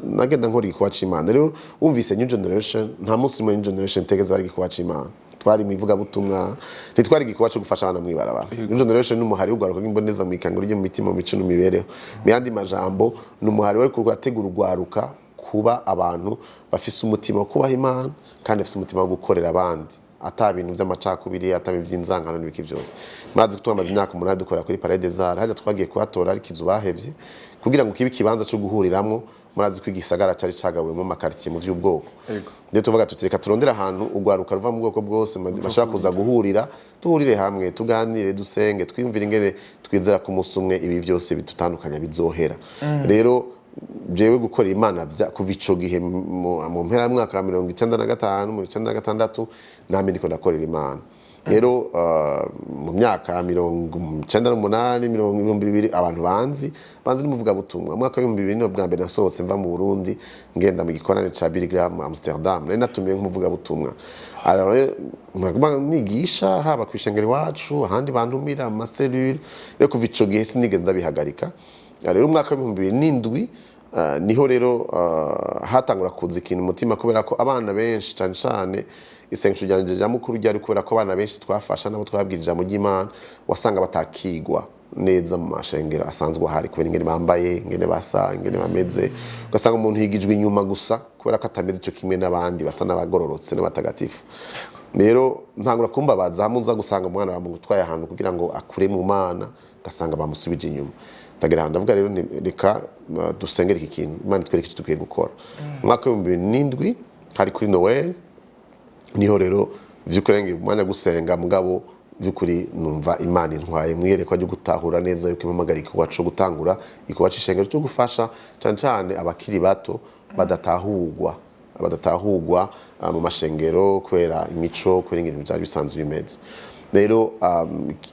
nagenda nkora igikorwa c'Imana. Rero wumvise New Generation, nta munsi umwe New Generation itegeze bari igikorwa c'Imana. Twari mu ivugabutumwa, ntitwari igikorwa cyo gufasha abana mw'ibarabara. New Generation ni umuhari w'urwaruka rw'imboneza mu ikanguro ryo mu mitima, mu mico n'imibereho. Mu yandi majambo, ni umuhari wari urategura urwaruka kuba abantu bafise umutima wo kubaha Imana kandi bafise umutima wo gukorera abandi, ata bintu by'amacakubiri, ata bintu by'inzangano n'ibiki byose. Murazi ko twamaze imyaka 8 dukora kuri Palais des Arts. Hajya twagiye kuhatora ariko inzu bahevye kugira ngo kibe ikibanza cyo guhuriramwo. Murazi ko igisagara cari cagabuyemo amakaritiye mu vy'ubwoko. Rero tuvuga tuti reka turondere ahantu urwaruka ruva mu bwoko bwose bashobora kuza guhurira, duhurire hamwe, tuganire, dusenge, twiyumvire ingene twizera ko umunsi umwe ibi byose bidutandukanya bizohera. Rero jewe gukora Imana kuva ico gihe mu mpera y'umwaka wa 95, mu 96, namye ndiko ndakorera Imana. Rero mu myaka 98, 2000, abantu banzi n'umuvugabutumwa. Mu mwaka w'2000 niho bwa mbere nasohotse mva mu Burundi, ngenda mu gikorane ca Billy Graham Amsterdam. Nari natumiwe nk'umuvugabutumwa. Alors rero nkaguma nigisha haba kw'ishengero iwacu, ahandi bantumira mu ma cellules. Rero kuva ico gihe sinigeze ndabihagarika. Rero umwaka w'2007, niho rero hatangura kuza ikintu umutima, kubera ko abana benshi, cyane cyane isengesho ryanjye rya mukuru ryari kubera ko abana benshi twafasha nabo twabwira ijambo ry'Imana, wasanga batakigwa neza mu mashengero asanzwe ahari, kubera ingene bambaye, ingene basa, ingene bameze. Ugasanga umuntu yigijwe inyuma gusa kubera ko atameze ico kimwe n'abandi basa n'abagororotse n'abatagatifu. Rero ntangura kumbabaza hamwe uza gusanga umwana bamutwaye ahantu kugira ngo akure mu Mana, ugasanga bamusubije inyuma. Ndagira ahantu ndavuga rero nti reka dusengere iki kintu, Imana itwereke icyo dukwiye gukora. Mu mwaka w'2007, hari kuri Noel, niho rero vy'ukuri ngiye umwanya wo gusenga. Mugabo vy'ukuri numva Imana intwaye mwiyerekwa ryo gutahura neza yuko impamagara igikorwa co gutangura igikorwa c'ishengero cyo gufasha cane cane abakiri bato badatahurwa mu mashengero kubera imico, kubera ingene byari bisanzwe bimeze. Rero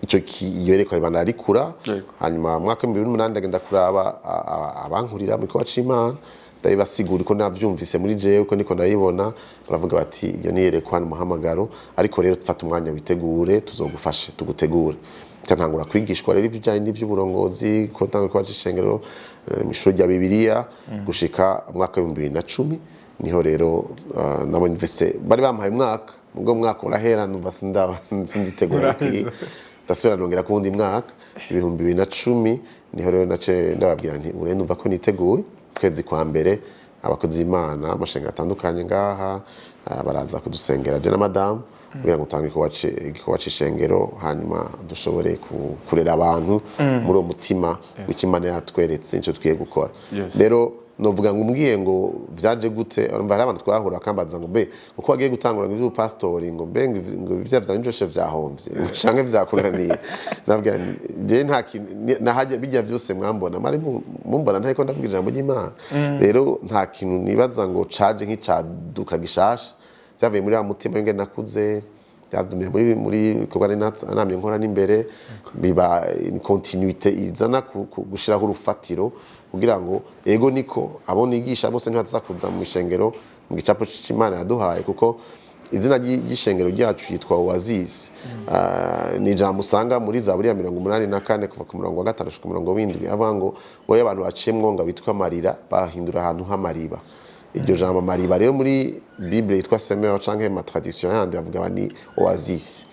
ico iyo yerekwa ribanda rikura. Hanyuma mu mwaka w'2008 ndagenda kuraba abankurira mu gikorwa c'Imana, ndabibasigura uko navyumvise muri jewe, uko niko ndayibona. Baravuga bati iyo niyerekwa n'umuhamagaro, ariko rero fata umwanya witegure, tuzogufashe tugutegure. Nca ntangura kwigishwa rero ibijanye n'ivy'uburongozi, ko ntangura kuba c'ishengero mw'ishuri rya Bibiliya, gushika umwaka w'2010. Niho rero nabonye mvese bari bampaye umwaka, ubwo mwaka urahera numva sinditegura bikwiye, ndasubira nongera ku wundi mwaka, 2010. Niho rero nace ndababwira nti ubu rero numva ko niteguye. Ukwezi kwa mbere, abakozi b'Imana, amashengero atandukanye ngaha, baraza kudusengera je na madamu kugira ngo utange igikorwa c'ishengero, hanyuma dushobore kurera abantu muri uwo mutima w'icyo Imana yatweretse, icyo twiye gukora. Rero novuga ngo umbwiye ngo vyaje gute, urumva hari abantu twahura bakambaza ngo mbe uko wagiye gutangura ngo ivy'ubupasitori, ngo mbe ngo ivya vya byose vyahomvye canke vyakunaniye. Nabwira nti je nta kintu nahajya bijya byose mwambona, mwari mumbona ntariko ndavuga ijambo ry'Imana. Rero nta kintu nibaza ngo caje nk'icaduka gishasha, vyavuye muri wa mutima w'ingene nakuze. Byadumiye muri bikorwa nari namye nkora n'imbere, biba une continuité izana gushiraho urufatiro kugira ngo, ego, niko abo nigisha bose ntibaza kuza mu ishengero mu gicapo c'Imana yaduhaye, kuko izina ry'ishengero ryacu yitwa Oasis. Ni ijambo usanga muri Zaburi ya 84, kuva ku murongo wa 5 gushika ku murongo w'7, avuga ngo wowe abantu baciyemwo ngo bitwa amarira bahindura ahantu h'amariba. Iryo jambo amariba rero muri Bible yitwa Semeur canke ma tradition yandi bavuga ni oasis.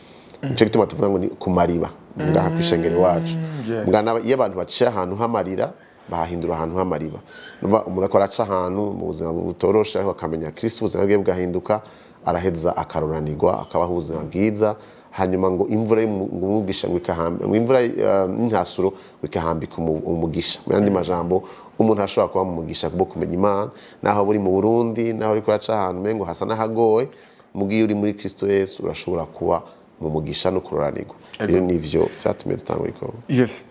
Nico gituma tuvuga ngo ni ku mariba ngaha kw'ishengero iwacu. Mugana iyo abantu baciye ahantu h'amarira bahahindura ahantu h'amariba. Numva umuntu akora aca ahantu mu buzima butoroshe, ariko akamenya Kristo, ubuzima bwe bugahinduka, araheza akaroranirwa, akabaho ubuzima bwiza. Hanyuma ngo imvura y'umugisha ngo ikahamba, ngo imvura y'intasuro ngo ikahambika umugisha. Mu yandi majambo, umuntu ashobora kuba mu mugisha kubwo kumenya Imana, naho buri mu Burundi, naho uri kuraca ahantu umengo hasa n'ahagoye, mugiye uri muri Kristo Yesu urashobora kuba mu mugisha no kuroranirwa. Rero nivyo vyatumye dutangura igikorwa. Yes,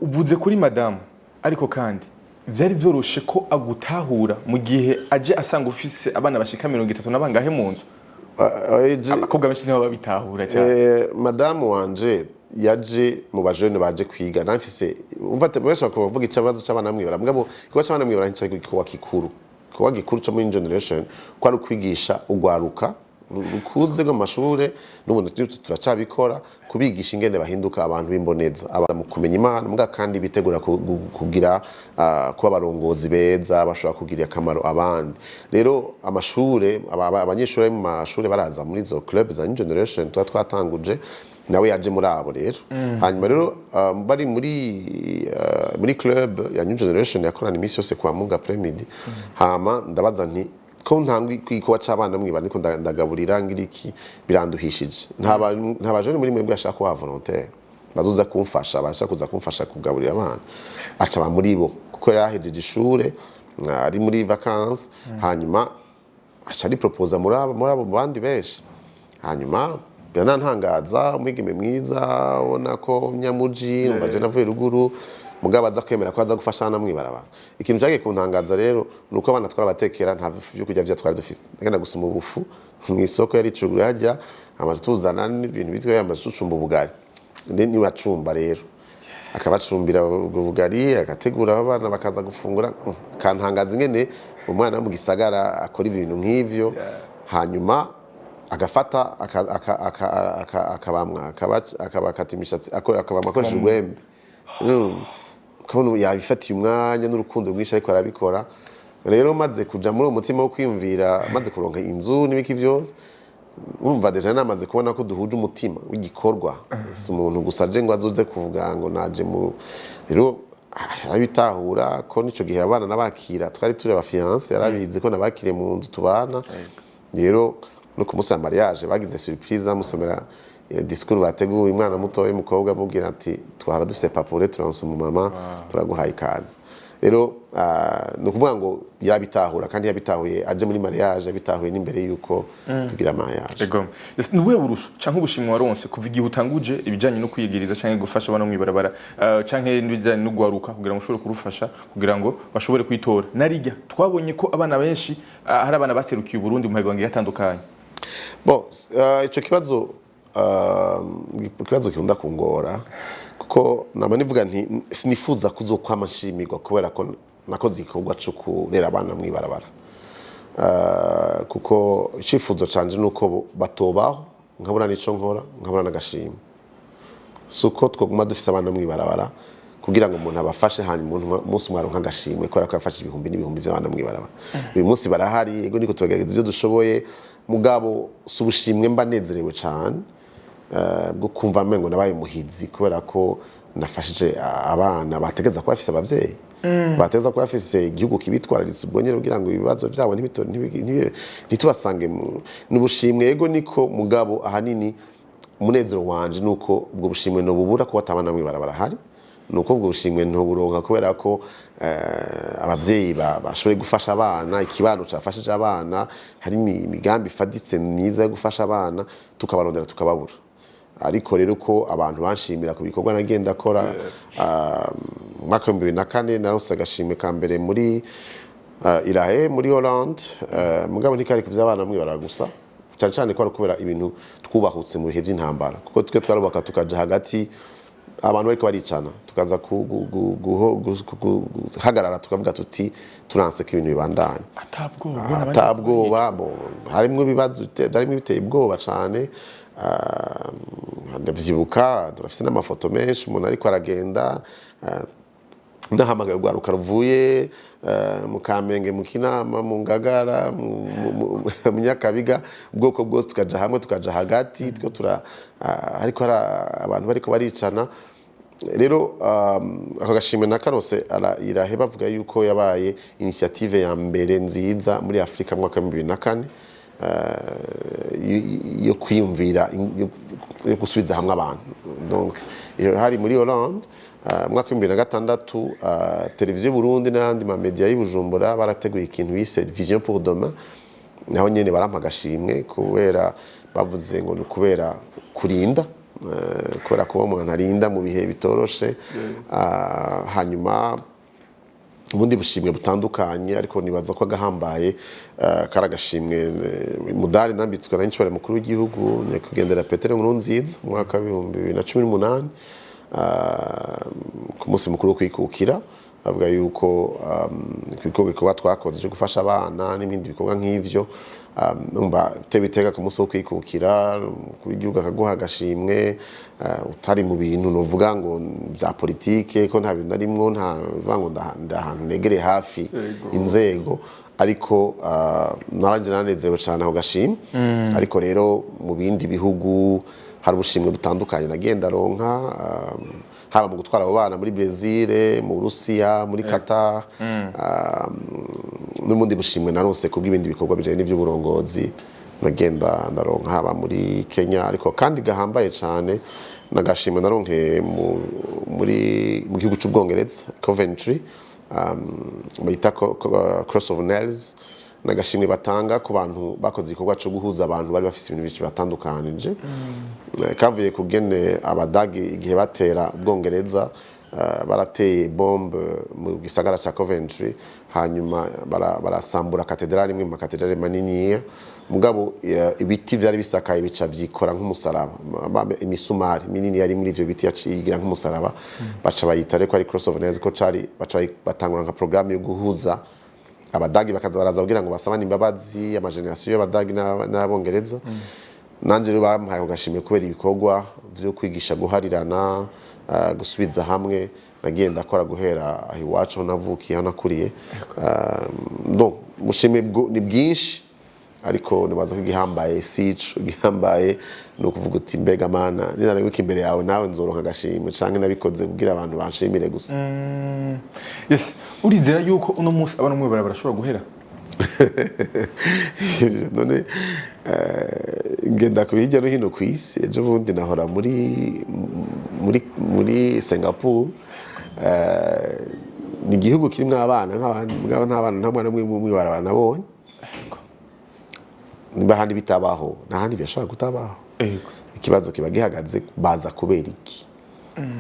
uvuze kuri madamu, ariko kandi vyari vyoroshe ko agutahura mu gihe aje asanga ufise abana bashika 30 na bangahe mu nzu? Abakobwa benshi nibo babitahura cyane. Madamu wanje yaje mu bajene baje kwiga namfise. Umva, benshi bakaba bavuga ikibazo c'abana mwibara, mugabo igikorwa c'abana mwibara nticari igikorwa gikuru. Igikorwa gikuru co muri generation ko ari ukwigisha ugwaruka rukuze rwo mu mashure, n'ubundi turacabikora, kubigisha ingene bahinduka abantu b'imboneza, aba mu kumenya Imana, muga kandi bitegura kugira kuba abarongozi beza bashobora kugirira akamaro abandi. Rero amashure, abanyeshure bari mu mashure baraza muri izo club za New Generation tuba twatanguje, nawe yaje muri abo. Rero hanyuma rero bari muri club ya New Generation yakorana iminsi yose kwa Munga après-midi. Hama ndabaza nti: "Ko ntangwa igikorwa c'abana mwiba, niko ndagaburira ngira iki, biranduhishije, nta bajene muri mwebwe ashaka kuba volontaire bazoza kumfasha, bashaka kuza kumfasha kugaburira abana?" Aca aba muri bo, kuko yari ahejeje ishure, ari muri vacances. Hanyuma aca ari proposa muri abo bandi benshi. Hanyuma biranantangaza, umwigeme mwiza ubona ko nyamuji, numva je navuye ruguru, mugabo aza kwemera ko aza gufasha abana mwibarabara. Ikintu cyagiye kuntangaza rero ni uko abana twarabatekera, nta byo kurya vya twari dufise. Nagenda gusuma ubufu mu isoko yari icuguru hajya, amaze tuzana n'ibintu bitwa, amaze tucumba ubugari. Niwacumba rero akabacumbira ubwo bugari, agategura abana bakaza gufungura. Akantangaza ingene umwana wo mu gisagara akora ibintu nk'ivyo. Hanyuma agafata akabamwa, akabakata imishatsi, akabamwa akoresheje urwembe. Ukabona yabifatiye umwanya n'urukundo rwinshi, ariko arabikora. Rero maze kuja muri uwo mutima wo kwiyumvira, maze kuronka inzu n'ibiki byose, urumva déjà namaze kubona ko duhuje umutima w'igikorwa. Si umuntu gusa aje ngo azoze kuvuga ngo naje mu. Rero arabitahura ko nico gihe abana nabakira twari turi aba fiancés, yarabizi ko nabakiriye mu nzu tubana. Rero no ku munsi wa mariage bagize surprise, amusomera discours bateguye, umwana muto w'umukobwa amubwira ati: "Twahora dufise papure, turonse umumama, turaguhaye ikaze." Rero ni ukuvuga ngo yabitahura, kandi yabitahuye aje muri mariage, yabitahuye n'imbere y'uko tugira mariage. Ego. Yes, ni ubuhe burusho canke ubushimwe waronse kuva igihe utanguje ibijanye no kwiyegeriza canke gufasha abana mw'ibarabara, canke n'ibijanye no gwaruka kugira ngo ushobore kurufasha kugira ngo bashobore kwitora? Narirya twabonye ko abana benshi, hari abana baserukiye Uburundi mu mahiganwa atandukanye. Bon, ico kibazo, ikibazo kikunda kungora, kuko nama nivuga nti sinifuza kuzokwama nshimirwa kubera ko nakoze igikorwa co kurera abana mw'ibarabara. Kuko icifuzo canje nuko batobaho nkabura n'ico nkora, nkabura n'agashimwe. Si uko twoguma dufise abana mw'ibarabara kugira ngo umuntu abafashe, hanyuma umuntu umunsi umwe aronke agashimwe kubera ko yafashe ibihumbi n'ibihumbi by'abana mw'ibarabara. Uyu munsi barahari, yego, niko tubagerageza ibyo dushoboye, mugabo si ubushimwe mba nezerewe cane bwo kumva amengo nabaye umuhizi kubera ko nafashije abana bategeza kuba bafise abavyeyi, bateza kuba bafise igihugu kibitwararitse ubwo nyene kugira ngo ibibazo byabo ntitubasange n'ubushimwe. Yego, niko, mugabo ahanini umunezero wanje nuko ubwo bushimwe ntububura kuko atabana mw'ibarabara hari, nuko ubwo bushimwe ntuburonka kubera ko abavyeyi bashoboye gufasha abana, ikibano cafashije abana, hari imigambi ifaditse myiza yo gufasha abana, tukabarondera tukababura. Ariko rero ko abantu banshimira ku bikorwa nagenda akora, mu mwaka w'2004 naronse agashimwe ka mbere muri Irahe muri Hollande, mugabo ntikari ku vy'abana mw'ibarabara gusa. Cyane cyane ko ari kubera ibintu twubahutse mu bihe by'intambara, kuko twe twarubaka tukaja hagati abantu bariko baricana, tukaza guhagarara tukavuga tuti turanse ko ibintu bibandanya. Atabwoba. Atabwoba. Bo harimwo ibibazo harimwo ibiteye ubwoba cane. Ndavyibuka, turafise n'amafoto menshi umuntu ariko aragenda, ndahamagaye urwaruka ruvuye mu Kamenge, mu Kinama, mu Ngagara, mu Nyakabiga, ubwoko bwose, tukaja hamwe, tukaja hagati two tura ariko hari abantu bariko baricana. Rero ako gashimwe nakarose irahe, bavuga yuko yabaye initiative ya mbere nziza muri Afrika mu mwaka wa 2004, yo kwiyumvira yo gusubiza hamwe abantu. Donc iyo hari muri Hollande. Mu mwaka wa 2006, televiziyo Burundi n'ayandi ma media y'i Bujumbura barateguye ikintu bise Vision pour demain. Naho nyene barampa agashimwe kubera bavuze ngo ni ukubera kurinda, kubera kuba umuntu arinda mu bihe bitoroshe. Hanyuma ubundi bushimwe butandukanye, ariko nibaza ko agahambaye kari agashimwe, umudari nambitswe na nshobora mukuru w'igihugu nyakwigendera Petero Nkurunziza mu mwaka wa 2018, ku munsi mukuru wo kwikukira, avuga yuko ibikorwa twakoze cyo gufasha abana n'ibindi bikorwa nk'ivyo, numva tewe iteka ku munsi wo kwikukira, umukuru w'igihugu akaguha agashimwe, utari mu bintu novuga ngo bya politike, ko nta bintu narimwo, nta bivuga ngo ndahantu negereye hafi inzego, ariko naranje nanezerewe cyane ako gashimwe. Ariko rero mu bindi bihugu hari ubushimwe butandukanye nagiye ndaronka, haba mu gutwara abo bana muri Brazil, mu Burusiya, muri Qatar, n'ubundi bushimwe naronse kubw'ibindi bikorwa bijanye n'ivy'uburongozi nagenda ndaronka haba muri Kenya. Ariko kandi gahambaye cyane nagashimwe naronkeye mu gihugu c'Ubwongereza, Coventry, bayita Cross of Nails, nagashimwe batanga ku bantu bakoze igikorwa cyo guhuza abantu bari bafise ibintu byinshi batandukanije. Kavuye kugene Abadagi igihe batera Ubwongereza, barateye bombe mu gisagara ca Coventry, hanyuma barasambura katedrali, imwe mu makatedrali maniniya. Mugabo ibiti byari bisakaye bica byikora nk'umusaraba. Imisumari minini yari muri ivyo biti yaciye igira nk'umusaraba, baca bayita reko ari Cross of Nails, ko cari baca batangura nka programme yo guhuza Abadagi, bakaza baraza kugira ngo basabane imbabazi, ama générations y'Abadagi n'Abongereza. Nanje rero bampaye ako gashimwe kubera ibikorwa vyo kwigisha guharirana, gusubiza hamwe nagiye ndakora guhera aho iwacu, aho navukiye, aho nakuriye. Donc ubushimwe ni bwinshi, ariko nibaza ko igihambaye si ico. Igihambaye ni ukuvuga uti: "Mbega Mana, ninarenguka imbere yawe, nawe nzoronka agashimwe, canke nabikoze kugira abantu banshimire gusa?" Yes, urizera yuko uno munsi abana mwe barashobora guhera? None ngenda ku hirya no hino ku isi. Ejo bundi nahora muri Singapore. Ni igihugu kirimo abana nk'abandi, mugabo nta bana, nta mwana umwe mw'ibarabara nabonye. Niba ahandi bitabaho, nta handi birashobora kutabaho. Ikibazo kiba gihagaze: baza kubera iki?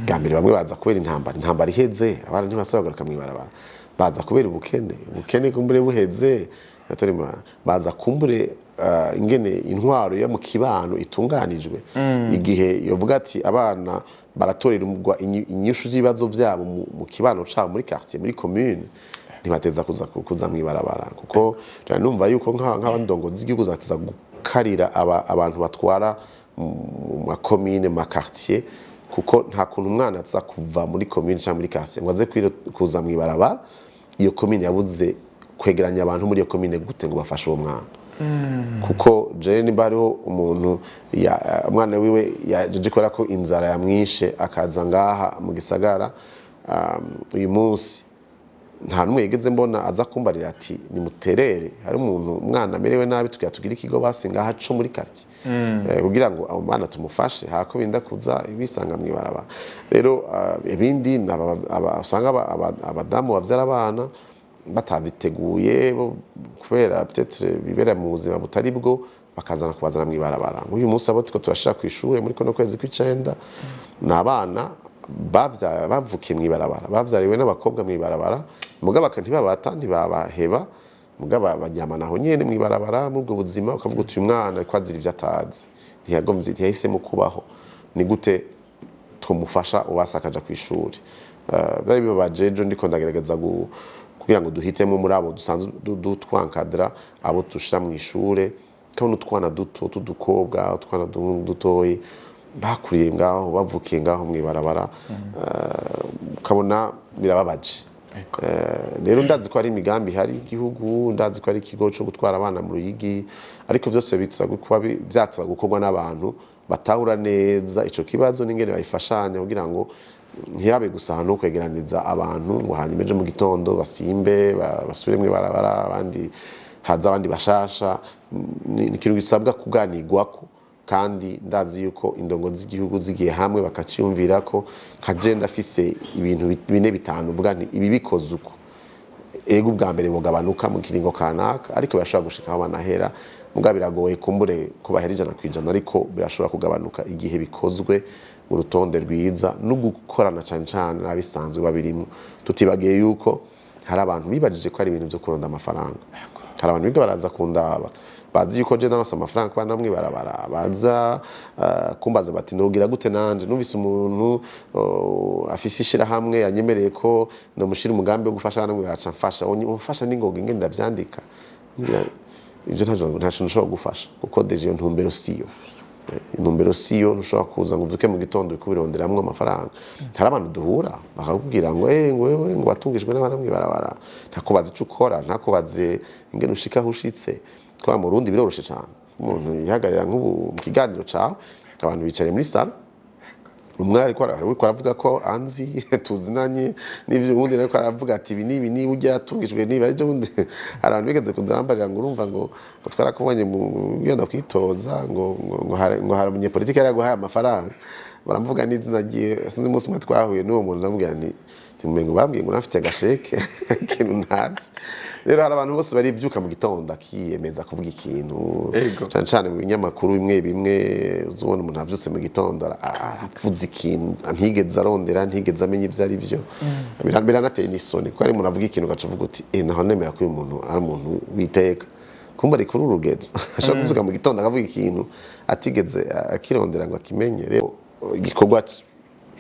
Bwa mbere bamwe baza kubera intambara. Intambara iheze, abana ntibasaba kugaruka mw'ibarabara. Baza kubera ubukene. Ubukene kumbure buheze, baza kumbure ingene intwaro yo mu kibano itunganijwe, igihe yovuga ati abana baratorerwa inyishu z'ibibazo byabo mu kibano cabo, muri quartier, muri commune, ntibateza kuza mw'ibarabara. Kuko cyane numva yuko nk'abandongozi z'igihugu zateza gukarira abantu batwara mu makomine, mu ma quartier, kuko nta kuntu umwana aza kuva muri commune cyangwa muri quartier ngo aze kuza mw'ibarabara. Iyo commune yabuze kwegeranya abantu muri iyo commune gute ngo bafashe uwo mwana? Kuko jewe nimba hariho umuntu umwana wiwe yaje kubera ko inzara yamwishe, akaza ngaha mu gisagara, uyu munsi nta n'umwe yigeze mbona aza kumbarira ati: "Nimuterere, hari umuntu umwana amerewe nabi, tugira tugire ikigo basi ngaha co muri quartier, kugira ngo abo bana tumufashe hako binda kuza bisanga mw'ibarabara." Rero ibindi ni usanga abadamu bavyara abana batabiteguye kubera peut-être bibera mu buzima butari bwo, bakazana kubazana mw'ibarabara. Nk'uyu munsi abo turiko turashira kw'ishure muri kuno kwezi kw'icenda ni abana bavukiye mw'ibarabara, bavyariwe n'abakobwa mw'ibarabara, mugabo ntibabata, ntibabaheba. Mugabo baryamana aho nyene mw'ibarabara muri ubwo buzima, ukavuga uti uyu mwana ariko azira ivyo atazi, ntiyagomvye, ntiyahisemo kubaho, ni gute twamufasha ubasa akaja ku ishuri? Byari bibabaje. Ejo ndiko ndagerageza kugira ngo duhitemo muri abo dusanzwe twankadra abo dushira mu ishure, kabona utwana duto tudukobwa, utwana dutoyi bakuriye ngaho, bavukiye ngaho mw'ibarabara, ukabona birababaje. Rero ndazi ko hari imigambi ihari y'igihugu, ndazi ko hari ikigo cyo gutwara abana mu Ruyigi, ariko byose biza kuba byatsa gukorwa n'abantu batahura neza ico kibazo n'ingene bayifashanya, kugira ngo ntiyabe gusa ahantu ho kwegeraniza abantu ngo hanyuma ejo mu gitondo basimbe basubire mw'ibarabara, abandi haza abandi bashasha. Ni ikintu gisabwa kuganirwako, kandi ndazi yuko indongo z'igihugu zigiye hamwe bakaciyumvira ko nka je ndafise ibintu bine, bitanu uvuga nti ibi bikoze uko, ego, ubwa mbere bugabanuka mu kiringo kanaka, ariko birashobora gushika aho banahera. Muga biragoye kumbure ko bahera 100%, ariko birashobora kugabanuka igihe bikozwe mu rutonde rwiza no gukorana cane cane n'abisanzwe babirimo, tutibagiye yuko hari abantu bibajije ko ari ibintu byo kuronda amafaranga. Hari abantu biga baraza kundaba, bazi yuko je ndaronse amafaranga kuba namwe barabara baza kumbaza bati nogira gute nanje numvise umuntu afise ishirahamwe yanyemereye ko nomushira umugambi wo gufasha namwe, baca mfasha umfasha n'ingoga ingene ndavyandika. Mbwira, ivyo ntaco nshobora gufasha, kuko déjà iyo ntumbero siyo. Intumbero siyo. Ntushobora kuza ngo uvyuke mu gitondo uriko ubironderamwo amafaranga. Hari abantu duhura bakakubwira ngo ngo wewe ngo watungijwe n'abana mw'ibarabara, ntakubaze ico ukora, ntakubaze ingene ushika aho ushitse. Kubera mu Burundi biroroshe cane, umuntu yihagarira nk'ubu mu kiganiro cawe, abantu bicaye muri salon, umwe ariko aravuga ko anzi, tuzinanye n'ivyo, uwundi ariko aravuga ati ibi n'ibi niba ujya yatungijwe niba ejo bundi. Hari abantu bigeze kuzambarira ngo urumva ngo twarakubonye mu genda kwitoza, ngo hari umunyepolitike yari yaguhaye amafaranga, baramvuga n'izina ryiwe. Sinzi, umunsi umwe twahuye n'uwo muntu, ndamubwira nti ntimumengo bambwiye ngo unafite agasheke, ikintu ntazi. Rero hari abantu bose baribyuka mu gitondo akiyemeza kuvuga ikintu, cane cane mu binyamakuru bimwe bimwe, uzubona umuntu avyutse mu gitondo aravuze ikintu ntigeze arondera, ntigeze amenya ivyo ari byo. Biranateye n'isoni, kuko hari umuntu avuga ikintu ugaca uvuga uti naho nemera ko uyu muntu ari umuntu witeka, kumba ari kuri urugezo ashobora kuvyuka mu gitondo akavuga ikintu atigeze akirondera ngo akimenye. Rero igikorwa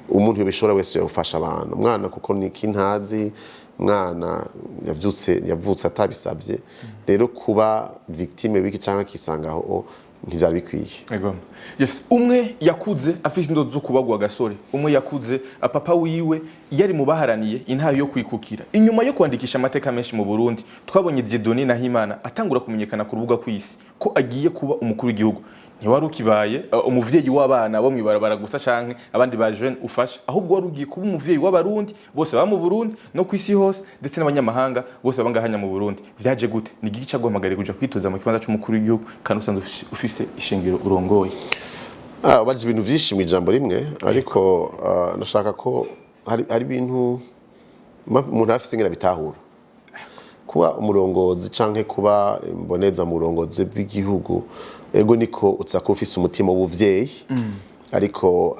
umuntu yobishobora wese yofasha abantu, umwana, kuko ni kintazi, umwana yavyutse, yavutse atabisabye. Rero kuba victime w'iki canke akisanga aho ntivyari bikwiye. Ego. Yes, umwe yakuze afise indoto zo kubagwa gasore, umwe yakuze papa wiwe yari mu baharaniye intayo yo kwikukira. Inyuma yo kwandikisha amateka menshi mu Burundi, twabonye Dieudonné Nahimana atangura kumenyekana ku rubuga kw'isi ko agiye kuba umukuru w'igihugu. Ntiwari ukibaye umuvyeyi w'abana bo mw'ibarabara gusa canke abandi ba jeune ufasha, ahubwo wari ugiye kuba umuvyeyi w'Abarundi bose baba mu Burundi no kw'isi hose, ndetse n'abanyamahanga bose baba ngahanya mu Burundi. Vyaje gute? Ni igiki caguhamagariye kuja kwitoza mu kibanza c'umukuru w'igihugu kandi usanzwe ufise ishengero urongoye? Baje ibintu vyinshi mu ijambo rimwe, ariko ndashaka ko hari ibintu umuntu afise ingene bitahura. Kuba umurongozi canke kuba imboneza mu burongozi bw'igihugu, ego, niko uza kuba ufise umutima w'ubuvyeyi, ariko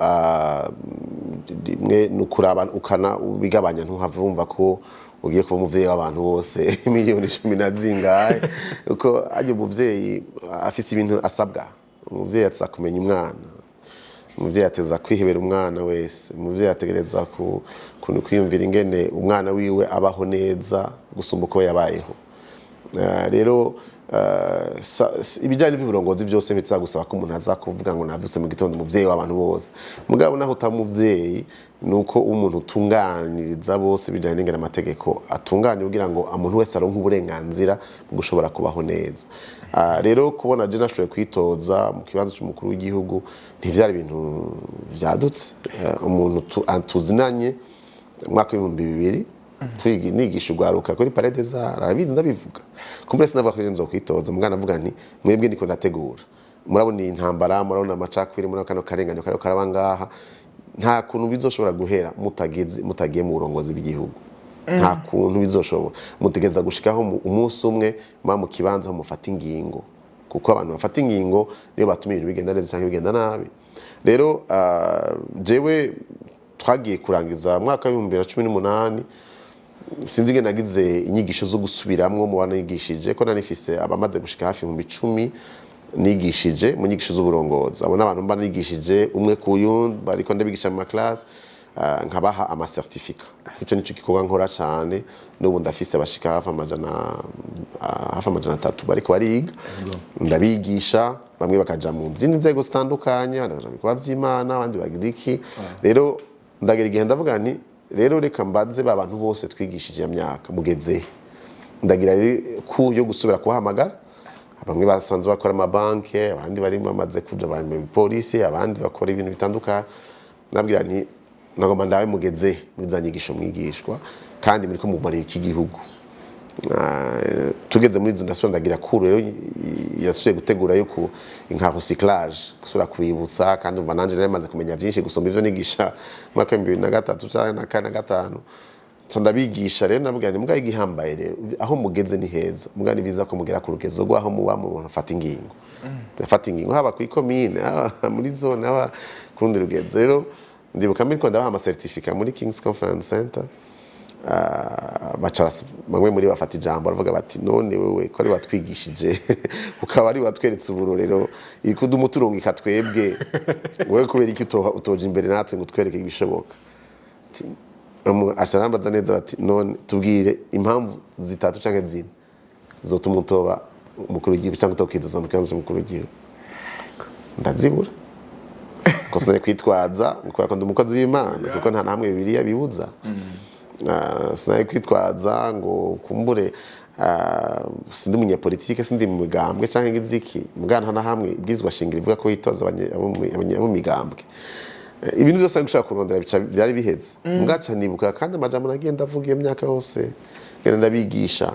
rimwe ni ukuraba ukana ubigabanya, ntuhave wumva ko ugiye kuba umuvyeyi w'abantu bose miliyoni cumi na zingahe, kuko harya umuvyeyi afise ibintu asabwa. Umuvyeyi aza kumenya umwana, umuvyeyi ateza kwihebera umwana wese, umuvyeyi ategereza kwiyumvira ingene umwana wiwe abaho neza gusumba uko yabayeho. Rero ibijyanye n'uburongozi byose ntibizagusaba ko umuntu aza kuvuga ngo navyutse mu gitondo umuvyeyi w'abantu bose. Mugabo naho utaba umuvyeyi, ni uko umuntu utunganiriza bose bijyanye n'ingene amategeko atunganye, kugira ngo umuntu wese aronke uburenganzira bwo gushobora kubaho neza. Rero kubona je nashoboye kwitoza mu kibanza cy'umukuru w'igihugu ntivyari ibintu vyadutse. Umuntu tuzinanye mu mwaka w'2000 nigisha urwaruka kuri Palais des Arts, arabizi ndabivuga. Kumbure sinavuga ko nzokwitoza, mugana avuga nti mwebwe niko ndategura, murabona iyi ntambara, murabona amacakubiri, murabona kano karenganyo kariko karaba ngaha, nta kuntu bizoshobora guhera mutageze mutagiye mu burongozi bw'igihugu, nta kuntu bizoshobora. Mutegeza gushikaho umunsi umwe muba mu kibanza aho mufata ingingo, kuko abantu bafata ingingo niyo batuma ibintu bigenda neza cyangwa bigenda nabi. Rero jewe twagiye kurangiza mu mwaka w'2018. Sinzi ingene nagize inyigisho zo gusubiramwo mu banigishije, ko nanifise abamaze gushika hafi 10,000 nigishije mu nyigisho z'uburongozi. Abo n'abantu mba nigishije umwe ku yundi, bariko ndabigisha mu ma classes, nkabaha ama certificats. Ico nico gikorwa nkora cane. N'ubu ndafise abashika hafi amajana, hafi 300 bariko bariga, ndabigisha. Bamwe bakaja mu zindi nzego zitandukanye, abandi bakaja mu bikorwa vy'Imana, abandi bagira iki. Rero ndagera igihe ndavuga nti: "Rero reka mbaze ba bantu bose twigishije iyo myaka, mugezehe?" Ndagira rero ku yo gusubira kubahamagara. Bamwe basanzwe bakora amabanke, abandi bari bamaze kuja, bari mu polisi, abandi bakora ibintu bitandukanye. Nabwira nti: "Nagomba ndabe mugezehe muri za nyigisho mwigishwa, kandi muriko mumarira iki gihugu?" Tugeze muri izo, ndasubira ndagira cours rero yasubiye gutegura yo ku nka recyclage, gusubira kubibutsa. Kandi umva, nanje nari maze kumenya byinshi gusumba ivyo nigisha mu mwaka wa 2003 canke na kane na gatanu. Nca ndabigisha rero, nabwira nti: "Mbwa igihambaye rero, aho mugeze ni heza, mbwa ni byiza ko mugera ku rugezo rw'aho muba mu bafata ingingo, gafata ingingo, haba ku ikomine, haba muri zone, haba ku rundi rugezo." Rero ndibuka mbiko ndabaha ama certificats muri King's Conference Center. Baca bamwe muri bafata ijambo, baravuga bati: "None wewe ko ari watwigishije, ukaba ari watweretse uburorero, ikuduma uturungika twebwe, wewe kubera iki utoja imbere natwe ngo utwereke ibishoboka?" Aca arambaza neza bati: "None tubwire impamvu zitatu canke zine zotuma utoba umukuru w'igihugu cyangwa utokwizoza mu kibanza cy'umukuru w'igihugu." Ndazibura, ko sinari kwitwaza kubera ko ndi umukozi w'Imana, kuko nta namwe Bibiliya bibuza. Sinari kwitwaza ngo kumbure sindi umunyepolitike, sindi mu migambwe canke ngiziki. Mugana nta na hamwe ibwirizwa shingiro ivuga ko hitoza abo mu migambwe. Ibintu byose ari gushaka kurondera bica byari biheze. Mugaca nibuka kandi amajambo nagiye ndavuga iyo myaka yose ngenda ndabigisha,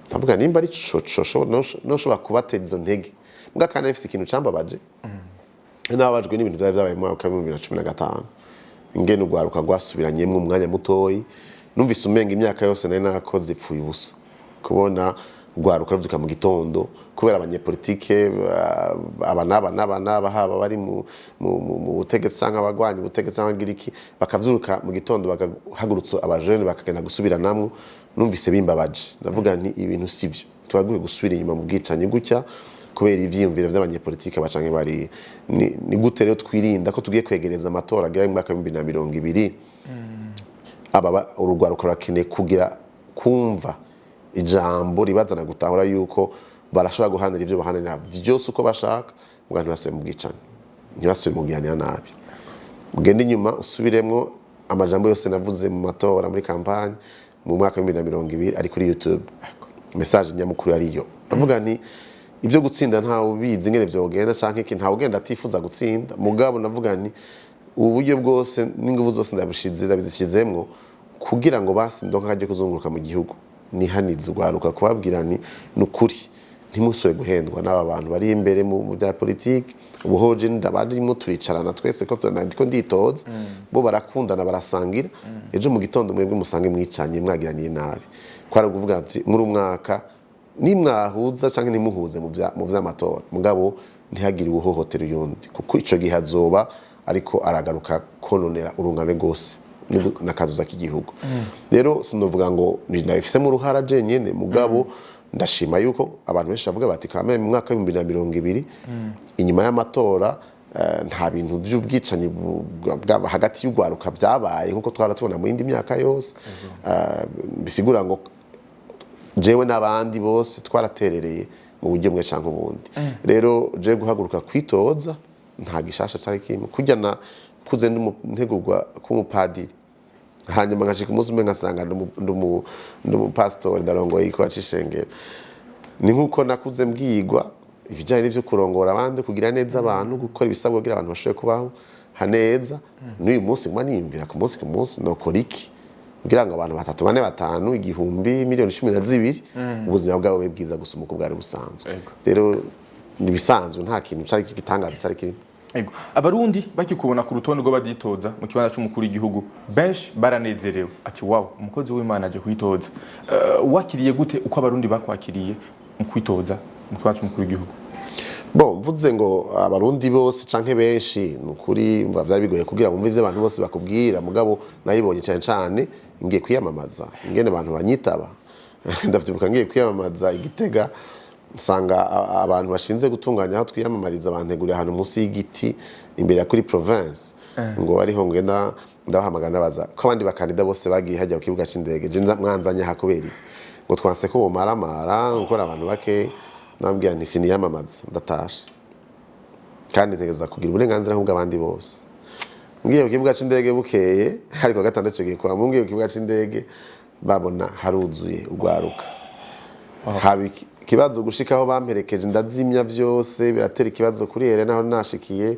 ndavuga nimba ari co noshobora kubatera izo ntege. Muga kandi nafise ikintu cambabaje. Nababajwe n'ibintu byari byabaye mu mwaka wa 2015, ingene urwaruka rwasubiranyemwo umwanya mutoyi. Numvise umenga imyaka yose nari narakoze ipfuye ubusa, kubona urwaruka ruvyuka mu gitondo kubera abanyepolitike aba n'aba n'aba n'aba, haba bari mu butegetsi canke abagwanya ubutegetsi canke abagira iki, bakavyuka mu gitondo bagahagurutsa abajene bakagenda gusubiranamwo. Numvise bimbabaje, ndavuga nti: "Ibintu sivyo, twaguye gusubira inyuma mu bwicanyi gutya kubera ivyiyumviro vy'abanyepolitike bacanke bari ni gute?" Rero twirinda ko tugiye kwegereza amatora agera mu mwaka wa 2020, aba urugwaruka rurakeneye kugira kumva ijambo ribazana gutahura yuko barashobora guhanira ivyo bahanira vyose uko bashaka, muga ntibasubire mu bwicanyi, ntibasubire mu kugiranira nabi. Ugende inyuma usubiremwo amajambo yose navuze mu matora, muri campagne mu mwaka wa 2020, ari kuri YouTube. Message nyamukuru ariyo ndavuga nti: ibyo gutsinda ntawe ubizi ingene vyogenda canke iki, ntawe ugenda atifuza gutsinda. Mugabo navuga nti: "Ubu buryo bwose n'inguvu zose ndabushize, ndabizishizemwo kugira ngo basi ndonka akaryo kuzunguruka mu gihugu, nihanize urwaruka, kubabwira ni nukuri ntimusubire guhendwa n'aba bantu bari imbere mu bya politiki." Ubuhoje ndabarimo, turicarana twese ko ndiko nditoza, bo barakundana, barasangira. Ejo mu gitondo mwebwe musange mwicanye, mwagiraniye nabi. Kwari ukuvuga ati: "Muri umwaka nimwahuza canke ntimuhuze mu vy'amatora, mugabo ntihagire uwuhohotera uyundi, kuko ico gihe azoba ariko aragaruka kononera urungano rwose n'akazuza k'igihugu." Rero sinovuga ngo ndabifisemo uruhara jenyene, mugabo ndashima yuko abantu benshi bavuga bati: "Kame mu mwaka wa 2020, inyuma y'amatora, nta bintu by'ubwicanyi hagati y'urwaruka byabaye nkuko twara tubona mu yindi myaka yose." Bisigura ngo jewe n'abandi bose twaraterereye mu buryo bumwe canke ubundi. Rero je guhaguruka kwitoza nta gishasha cari kirimo. Kurya na kuze ntegurwa k'umupadiri, hanyuma nkashika umunsi umwe nkasanga ndi umupasitori, ndarongoye igikorwa c'ishengero, ni nkuko nakuze mbwirwa ibijyanye n'ivyo kurongora abandi, kugira neza abantu, gukora ibisabwa kugira abantu bashobore kubaho haneza. N'uyu munsi nguma niyumvira ku munsi ku munsi: nokora iki kugira ngo abantu batatu, bane, batanu, 1000, miliyoni 12 ubuzima bwabo bube bwiza gusumba uko bwari busanzwe? Rero ni ibisanzwe, nta kintu cari gitangaza cari kirimo. Ego. Abarundi bakikubona ku rutonde rw'abaditoza mu kibanza c'umukuru w'igihugu, benshi baranezerewe ati: "Wow, umukozi w'Imana aje kwitoza." Wakiriye gute uko abarundi bakwakiriye mu kwitoza mu kibanza c'umukuru w'igihugu? Bon, mvuze ngo abarundi bose canke benshi, ni ukuri mva byari bigoye kugira bumve ivyo abantu bose bakubwira. Mugabo nayibonye cyane cyane Ngiye kwiyamamaza, ingene abantu banyitaba. Ndavyibuka ngiye kwiyamamaza i Gitega, nsanga abantu bashinze gutunganya aho twiyamamariza banteguriye ahantu munsi y'igiti imbere ya kuri province, ngo ariho ngenda. Ndabahamagara, ndabaza ko abandi bakandida bose bagiye hajya ku kibuga c'indege, je mwanzanye aha kubera iki? Ngo twanse ko bomaramara gukora abantu bake. Nabwira nti: "Siniyamamaza, ndatashe, kandi ntegeza kugira uburenganzira nk'ubw'abandi bose." Ngiye ku kibuga c'indege bukeye, ariko gatandatu giye kwa ngiye ku kibuga c'indege, babona haruzuye ugwaruka, haba ikibazo gushikaho bamperekeje, ndazimya vyose, biratera ikibazo kuri ere naho nashikiye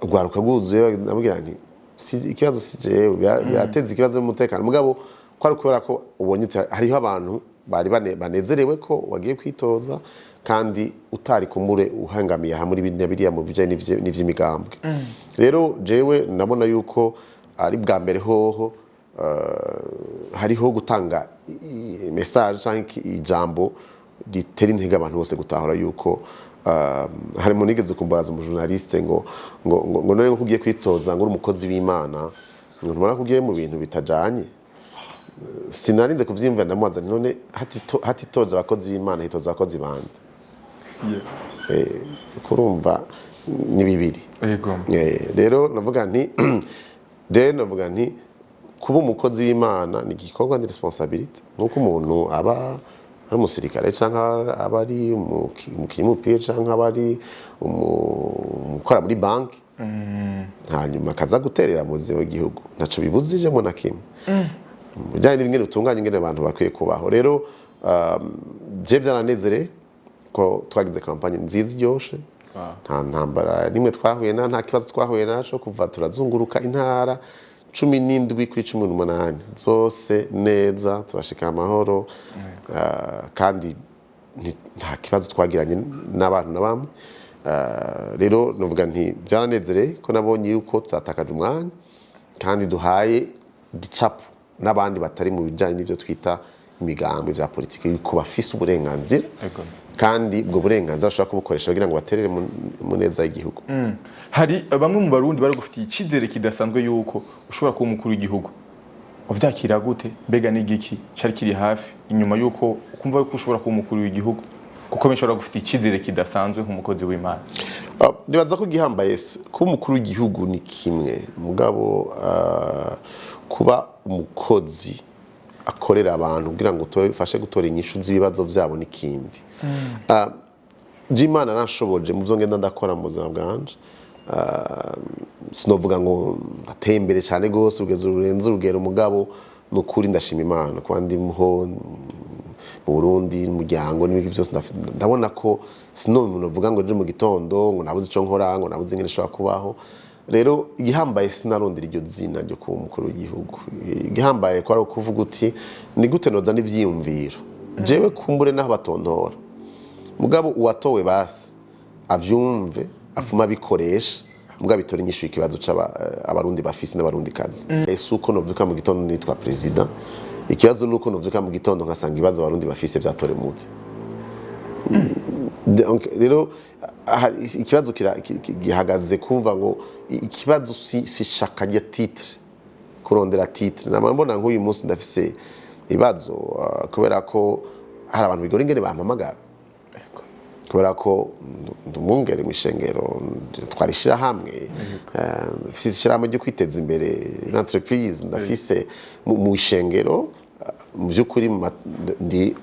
ugwaruka rwuzuye. Ndamubwira nti: "Si ikibazo, si jewe." Birateza ikibazo n'umutekano, mugabo ko ari kubera ko ubonye uti hariho abantu bari banezerewe ko wagiye kwitoza, kandi utari kumbure uhangamiye aha muri biriya biriya mu bijanye n'ivy'imigambwe. Rero jewe ndabona yuko ari bwa mbere hoho hariho gutanga message canke ijambo ritera intege abantu bose gutahura yuko hari umuntu yigeze kumbaza, mu journaliste, ngo none ko ugiye kwitoza, ngo uri umukozi w'Imana, ngo ntubona ko ugiye mu bintu bitajanye. Sinarinze kuvyiyumvira, ndamubaza nti: "None hatitoza abakozi b'Imana, hitoza abakozi bande?" Kuko urumva ni bibiri. Rero navuga nti kuba umukozi w'Imana ni igikorwa, ni responsabilité, nkuko umuntu aba ari umusirikare cyangwa aba ari umukinnyi w'umupira cyangwa aba ari umukora muri banki, hanyuma akaza guterera mu buzima bw'igihugu, ntaco bibuzijemo na kimwe mu bijyanye n'ingene utunganya, ingene abantu bakwiye kubaho. Rero je byaranezereye ko twagize campagne nziza iryoshe, nta ntambara nimwe twahuye na nta kibazo twahuye naco. Kuva turazunguruka intara 17 kuri 18 zose neza, turashika amahoro. Kandi nta kibazo twagiranye n'abantu na bamwe. Rero novuga nti byaranezereye ko nabonye yuko tutatakaje umwanya, kandi duhaye gicapo n'abandi batari mu bijyanye n'ibyo twita imigambi bya politiki, yuko bafise uburenganzira, kandi ubwo burenganzira bashobora kubukoresha kugira ngo baterere mu neza y'igihugu. Hari bamwe mu Barundi bari gufitiye icyizere kidasanzwe yuko ushobora kuba umukuru w'igihugu. Uvyakira gute? Mbega n'igiki cari kiri hafi inyuma yuko ukumva yuko ushobora kuba umukuru w'igihugu, kuko benshi bari gufitiye icyizere kidasanzwe nk'umukozi w'Imana? Nibaza ko igihambaye kuba umukuru w'igihugu ni kimwe, mugabo kuba umukozi akorera abantu kugira ngo ufashe gutora inyishu z'ibibazo byabo n'ikindi. Imana narashoboje mu byo ngenda ndakora mu buzima bwanje. Sinovuga ngo ndateye imbere cyane rwose urugero rurenze urugero, mugabo ni ukuri ndashima Imana kuba ndiho mu Burundi, umuryango n'ibindi byose. Ndabona ko sinone uvuga ngo ejo mu gitondo ngo nabuze icyo nkora, ngo nabuze ingene nshobora kubaho. Rero igihambaye sinarondera iryo zina ryo kuba umukuru w'igihugu. Igihambaye ko ari ukuvuga uti: "Ni gute noza n'ivyiyumviro jewe kumbure naho batontora, mugabo uwatowe basi avyumve, afuma abikoresha, mugabo bitore inyishu y'ikibazo c'Abarundi bafise n'Abarundi kazi." Ese uko novyuka mu gitondo nitwa president, ikibazo nuko novyuka mu gitondo nkasanga ibibazo Abarundi bafise vyatoremutse. Donc, rero ikibazo gihagaze kumva ngo ikibazo si shaka rya titre, kurondera titre. Nama mbona nk'uyu munsi ndafise ibibazo kubera ko hari abantu bigora ingene bampamagara, kubera ko ndi umwungere mu ishengero, twara ishyirahamwe, mfise ishyirahamwe ryo kwiteza imbere, l'entreprise ndafise mu ishengero. Mu by'ukuri ndi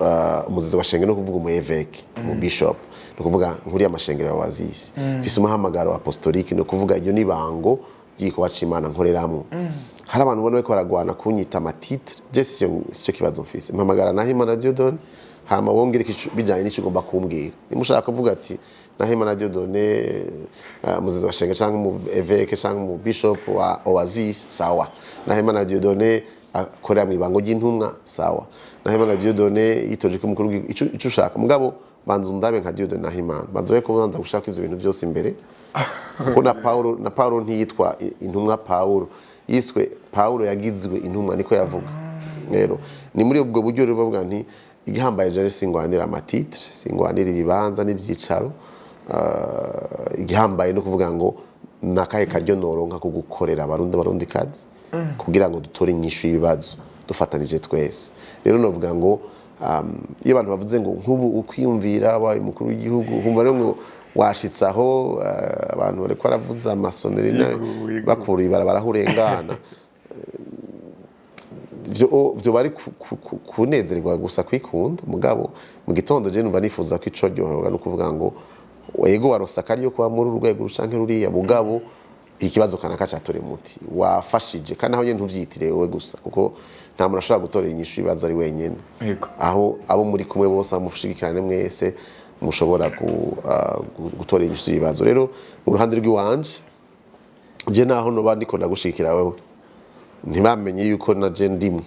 umuzizi wa shengero, no kuvuga umu évêque, umu bishop, ni ukuvuga nkuriya amashengero ya Oasis. Mfise umuhamagaro apostolique, ni ukuvuga iryo nibango ry'igikorwa c'Imana nkoreramwo. Hari abantu ubona bariko baragwana kunyita ama titre, je sicyo kibazo mfise. Mpamagara Nahimana Dieudonné, hama wongere bijanye n'ico ugomba kumbwira. Nimba ushaka kuvuga ati Nahimana Dieudonné, muzizi wa shenge canke umu évêque canke umu bishop wa Oasis, sawa. Nahimana Dieudonné akorera mu ibango ry'intumwa, sawa. Nahimana Dieudonné yitoje ko umukuru w'igihugu, ico ushaka, mugabo banza undabe nka Dieudonné Nahimana, banza we kubanza gushaka ivyo bintu byose imbere, kuko na Paulo ntiyitwa intumwa Paulo, yiswe Paulo yagizwe intumwa, niko yavuga. Rero ni muri ubwo buryo rero bavuga nti igihambaye rero singwanira ama titre, singwanira ibibanza n'ibyicaro. Igihambaye no kuvuga ngo nakahe karyo noronka ko gukorera Abarundi, Abarundi kazi, kugira ngo dutore inyishu y'ibibazo. Dufatanije twese rero, novuga ngo iyo abantu bavuze ngo nk'ubu ukwiyumvira wabaye umukuru w'igihugu, ukumva rero ngo washitse aho, abantu bariko baravuza ama sonneries, bakura ibarabara aho urengana, byo bari kunezerwa gusa, kwikunda. Mugabo mu gitondo je numva nifuza ko ico ryoherwa no kuvuga ngo yego, waronse akaryo kuba muri uru rwego canke ruriya, mugabo ikibazo kanaka catora umuti, wafashije. Kandi aho nyene ntuvyitire wowe gusa, kuko nta muntu ashobora gutorera inyishu ibibazo ari wenyene. Aho abo muri kumwe bose amushigikirane mwese mushobora gutora inyishu y'ibibazo. Rero mu ruhande rw'iwanje, je naho noba ndiko ndagushigikira wewe, ntibamenye yuko na je ndimwo,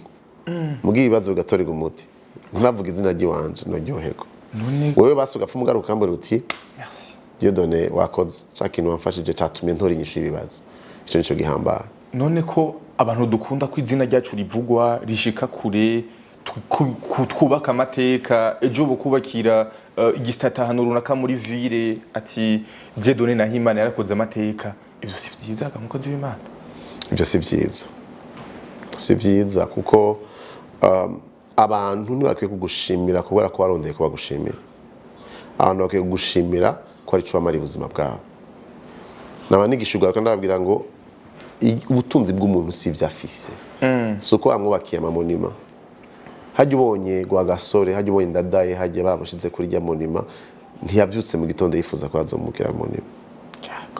mugihe ibibazo bigatorerwa umuti, ntibavuge izina ry'iwanje, noryoherwa. None Wewe basi ugapfa umugaruka ukambwira uti: Merci. "Dieudonné, wakoze ca kintu, wamfashije, catumye ntora inyishu y'ibibazo." Ico nico gihambaye. None ko abantu dukunda ko izina ryacu rivugwa, rishika kure, twubaka amateka, ejo bukubakira igisitata ahantu runaka muri ville, ati Dieudonné Nahimana yarakoze amateka, ivyo si vyiza ga mukozi w'Imana? Ibyo si byiza, si byiza, kuko abantu ntibakwiye kugushimira kubera ko warondeye ko bagushimira. Abantu bakwiye kugushimira ko ari cyo wamariye ubuzima bwabo. Naba nigisha ugaruka, ndababwira ngo ubutunzi bw'umuntu si ibyo afise, si uko bamwubakiye ama monuments. Hajya ubonye Rwagasore, hajya ubonye Ndadaye, hajya bamushize kuri rya monument, ntiyabyutse mu gitondo yifuza ko bazomubwira monument.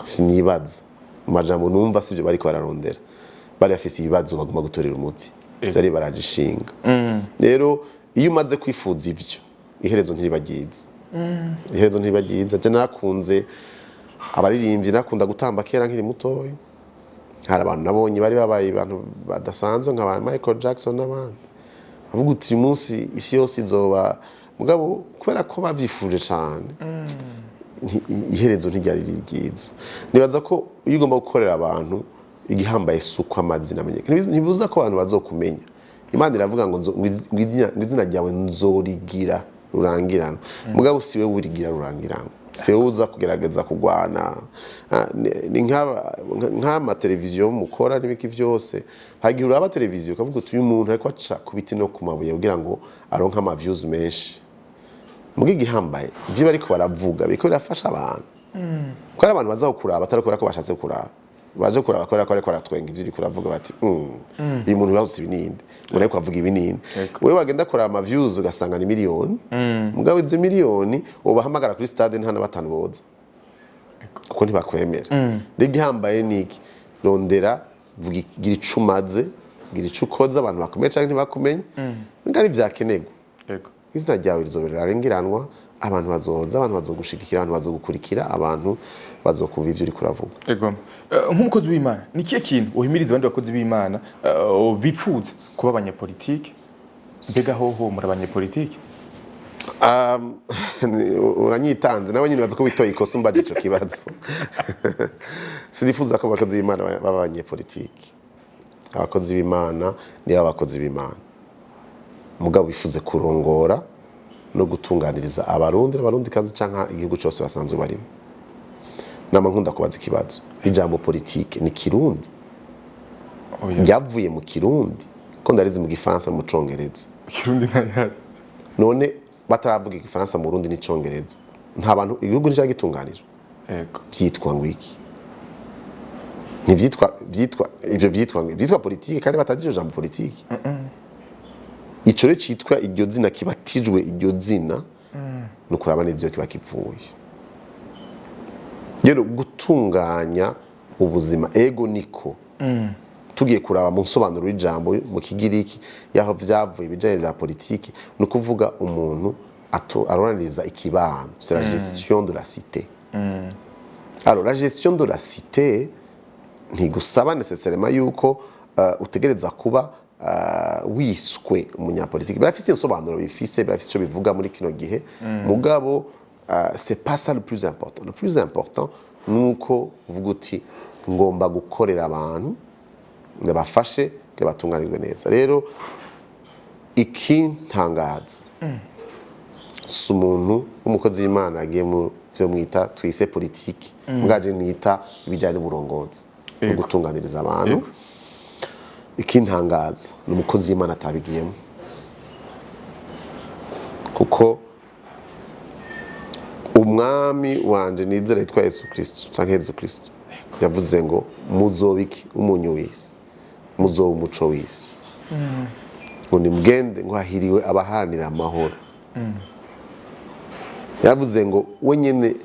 Sinibaza, mu majambo numva sibyo bariko bararondera. Bari bafise ibibazo bagomba gutorera umuti, byari baraje ishinga. Rero iyo umaze kwifuza ivyo, iherezo ntiriba ryiza, iherezo ntiriba ryiza. Je nakunze abaririmbyi, nakunda gutamba kera nkiri mutoya. Hari abantu nabonye bari babaye abantu badasanzwe, nka ba Michael Jackson n'abandi, avuga uti uyu munsi isi yose izoba. Mugabo kubera ko bavyifuje cane, iherezo ntiryari ryiza. Nibaza ko iyo ugomba gukorera abantu, igihambaye si uko amazina amenyekana. Ntibibuza ko abantu bazokumenya. Imana iravuga ngo ngo izina ryawe nzorigira rurangirana. Mugabo si wewe urigira rurangirana, si wowe uza kugerageza kurwana. Ni nk'amateleviziyo mukora n'ibiki byose. Hari igihe uraba televiziyo ukavuga uti uyu muntu ariko aca ku biti no ku mabuye kugira ngo aronke ama views menshi. Muga igihambaye, ibyo bariko baravuga biriko birafasha abantu, kuko hari abantu baza kuraba atari kubera ko bashatse kuraba, baje kuraba kubera ko ariko aratwenga ibyo uriko uravuga, bati: Uyu muntu bahutse ibi ninde? Umuntu ariko avuga ibi ninde?" Wewe wagenda kuraba ama views ugasanga ni miliyoni, mugabo izo miliyoni ubahamagara kuri stade nta na batanu boza, kuko ntibakwemera. Rero igihambaye ni iki? Rondera, vuga, gira ico umaze, gira ico ukoze, abantu bakumenye canke ntibakumenye, mbwa ntivyakenerwa. Izina ryawe rizobera rirarengeranwa, abantu bazoza, abantu bazogushigikira, abantu bazogukurikira, abantu bazokumva ivyo uriko uravuga. Ego. Nk'umukozi w'Imana, ni kihe kintu uhimiriza abandi bakozi b'Imana bipfuza kuba abanyepolitike? Mbega hoho muri abanyepolitike? Uranyitanze nawe nyine, baza ko witoye ikosa umbaje ico kibazo. Sinifuza ko abakozi b'Imana baba abanyepolitiki. Abakozi b'Imana ni abakozi b'Imana, mugabo bifuze kurongora no gutunganiriza Abarundi n'Abarundi kazi canke igihugu cyose basanzwe barimo. Nama nkunda kubaza ikibazo: ijambo politike ni Kirundi? Oya. Ryavuye mu Kirundi? Ko ndarizi mu Gifaransa, mu Congereza. Kirundi ntayari. None bataravuga Igifaransa mu Burundi n'Icongereza, nta bantu, igihugu nticyagitunganije? Byitwa ngo iki? Ntibyitwa, byitwa ibyo, byitwa politike, kandi batazi iryo jambo politike. Ico rero citwa iryo zina, kibatijwe iryo zina, ni ukuraba neza iyo kiba kipfuye. Rero gutunganya ubuzima, ego niko tugiye kuraba mu nsobanuro y'ijambo mu Kigiriki yaho vyavuye, ibijanye vya politiki, ni ukuvuga umuntu aroraniriza ikibano, c'est la gestion de la cité. Alors la gestion de la cité ntigusaba nécessairement yuko utegereza kuba wiswe umunyapolitiki. Birafise insobanuro, bifise, birafise ico bivuga muri kino gihe, mugabo c'est pas ça le plus important. Le plus important nuko uvuga uti ngomba gukorera abantu, ndabafashe kugira batunganirwe neza. Rero ikintangaza si umuntu w'umukozi w'Imana agiye mu byo mwita, twise politiki, mwaje nita ibijyanye n'uburongozi no gutunganiriza abantu. Ikintangaza ni umukozi w'Imana atabigiyemo, kuko umwami wanje nizera yitwa Yesu Kristo canke Yesu Kristo yavuze ngo: "Muzoba iki? Umunyu w'isi, muzoba umuco w'isi." Ngo nimugende, ngo hahiriwe abaharanira amahoro. Yavuze ngo we nyene,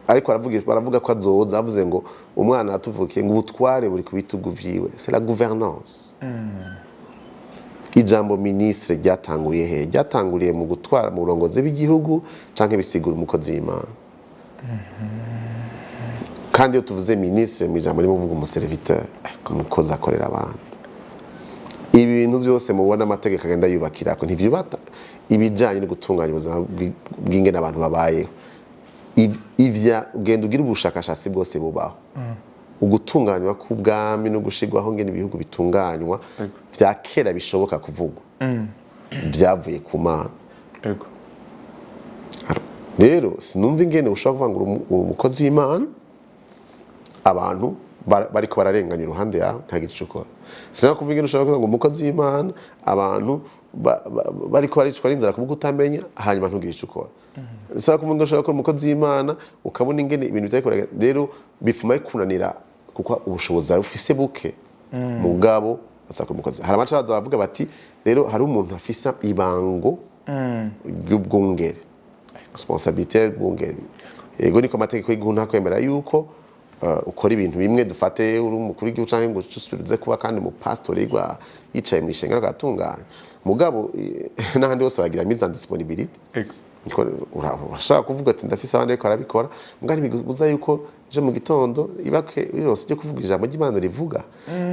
ariko aravuga, baravuga ko azoza, avuze ngo umwana aratuvukiye, ngo ubutware buri ku bitugu vyiwe, c'est la gouvernance. Ijambo ministre ryatanguye he? Ryatanguriye mu gutwara, mu burongozi bw'igihugu, canke bisigura umukozi w'Imana? Kandi iyo tuvuze ministre mu ijambo rimwe, uvuga umuserviteur, umukozi akorera abandi. Ibi bintu byose mubona amategeko agenda yubakirako, ntivyubata ibijanye no gutunganya ubuzima bw'ingene abantu babayeho. Ivya ugenda ugira ubushakashatsi bwose bubaho, ugutunganywa k'ubwami no gushirwaho ngene ibihugu bitunganywa vya kera bishoboka kuvugwa, byavuye ku Mana. Rero sinumva ingene ushobora kuvuga ngo uri umukozi w'Imana, abantu bariko bararenganya iruhande yawe, ntagire ico ukora. Sinumva kuvuga ingene ushobora kuvuga ngo umukozi w'Imana, abantu bariko baricwa n'inzara kubwo utamenya, hanyuma ntugire ico ukora. Sinumva kuvuga ingene ushobora kuba umukozi w'Imana ukabona ingene ibintu bitariko biragenda. Rero bifuma bikunanira, kuko ubushobozi bwawe ufise buke. Mugabo baza kuba umukozi, hari amaca baza bavuga bati: "Rero hari umuntu afise ibango ry'ubwungere, responsabilité y'ubwungere." Yego, niko amategeko y'igihugu ntakwemera yuko ukora ibintu bimwe, dufate uri umukuru w'igihugu canke ngo usubize kuba kandi umupasitori yigwa yicaye mu ishengero agatunganya. Mugabo n'ahandi hose bagira mise en disponibilité. Niko urashobora kuvuga ati: "Ndafise abandi ariko arabikora." Mbwa ntibibuza yuko ejo mu gitondo ibake rirose ryo kuvuga ijambo ry'Imana rivuga.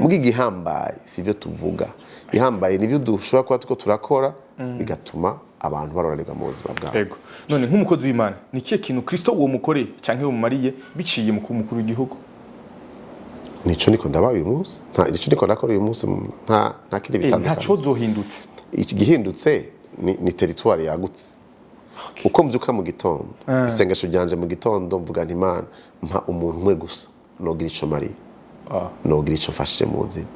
Muga igihambaye si ibyo tuvuga, ihambaye nibyo dushobora kuba turiko turakora, bigatuma abantu baroranirwa mu buzima bwabo. Ego. None nk'umukozi w'Imana, ni kihe kintu Kristo uwo mukoreye canke umumariye biciye mu kuba umukuru w'igihugu? Nico niko ndabaye uyu munsi, nta nico niko ndakora uyu munsi, nta kindi bitandukanye. Ntaco zohindutse? Igihindutse ni territoire yagutse. Uko mbyuka mu gitondo, isengesho ryanje mu gitondo mvuga nti: "Imana, mpa umuntu umwe gusa nogira ico mariye, nogira ico mfashije mu buzima."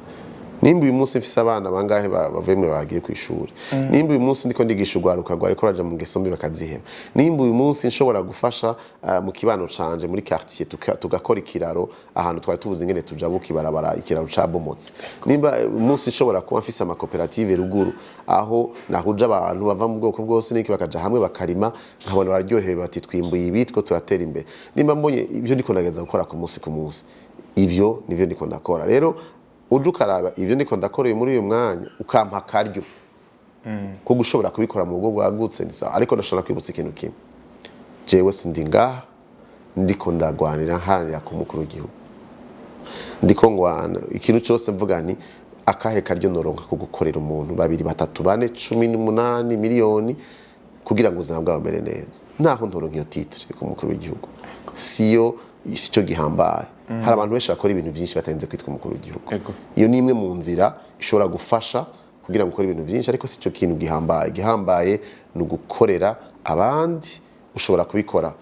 Nimba uyu munsi mfise abana bangahe bavuye mwe bagiye ku ishuri, nimba uyu munsi ndiko ndigisha urwaruka rwariko ruraja mu ngeso mbi bakaziheba, nimba uyu munsi nshobora gufasha mu kibano canje, muri quartier, tugakora ikiraro ahantu twari tubuze ingene tujabuka ibarabara, ikiraro cabomotse, nimba uyu munsi nshobora kuba mfise amakoperative ruguru aho nahuje abantu bava mu bwoko bwose n'iki, bakaja hamwe bakarima, nkabona bararyohewe bati: "Twimbuye ibi, two turatera imbere", nimba mbonye ibyo ndiko ndagerageza gukora ku munsi ku munsi, ivyo nivyo ndiko ndakora. Rero uje ukaraba ibyo ndiko ndakora uyu muri uyu mwanya, ukampa akaryo ko gushobora kubikora mu rugo bwagutse, ni sawa. Ariko ndashobora kwibutsa ikintu kimwe: jewe sindi ngaha ndiko ndagwanira haranira ku mukuru w'igihugu, ndiko ngwana ikintu cyose mvuga nti: "Akahe karyo noronka ko gukorera umuntu, babiri, batatu, bane, 18 miliyoni, kugira ngo ubuzima bwabo bumere neza?" Naho ntoronka iyo titre ku mukuru w'igihugu, siyo, sico gihambaye. Hari abantu benshi bakora ibintu byinshi batarinze kwitwa umukuru w'igihugu. Iyo ni imwe mu nzira ishobora gufasha kugira ngo ukore ibintu byinshi, ariko si cyo kintu gihambaye. Igihambaye ni ugukorera abandi. Ushobora kubikora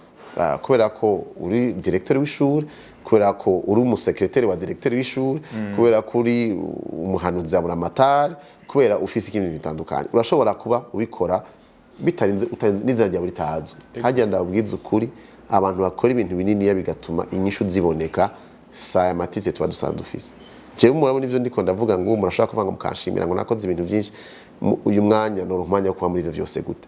kubera ko uri directeur w'ishuri, kubera ko uri umusekreteri wa directeur w'ishuri, kubera ko uri umuhanuzi wa buramatari, kubera ufise ikindi bintu bitandukanye. Urashobora kuba ubikora bitarinze utarinze n'izina ryawe ritazwi. Hajya ndababwiza ukuri, abantu bakora ibintu bininiya bigatuma inyishu ziboneka, si aya matitre tuba dusanzwe dufise. Jewe murabona ivyo ndiko ndavuga, ngo murashobora kuvuga ngo mukanshimira ngo nakoze ibintu byinshi. Uyu mwanya noronka umwanya wo kuba muri ivyo vyose gute?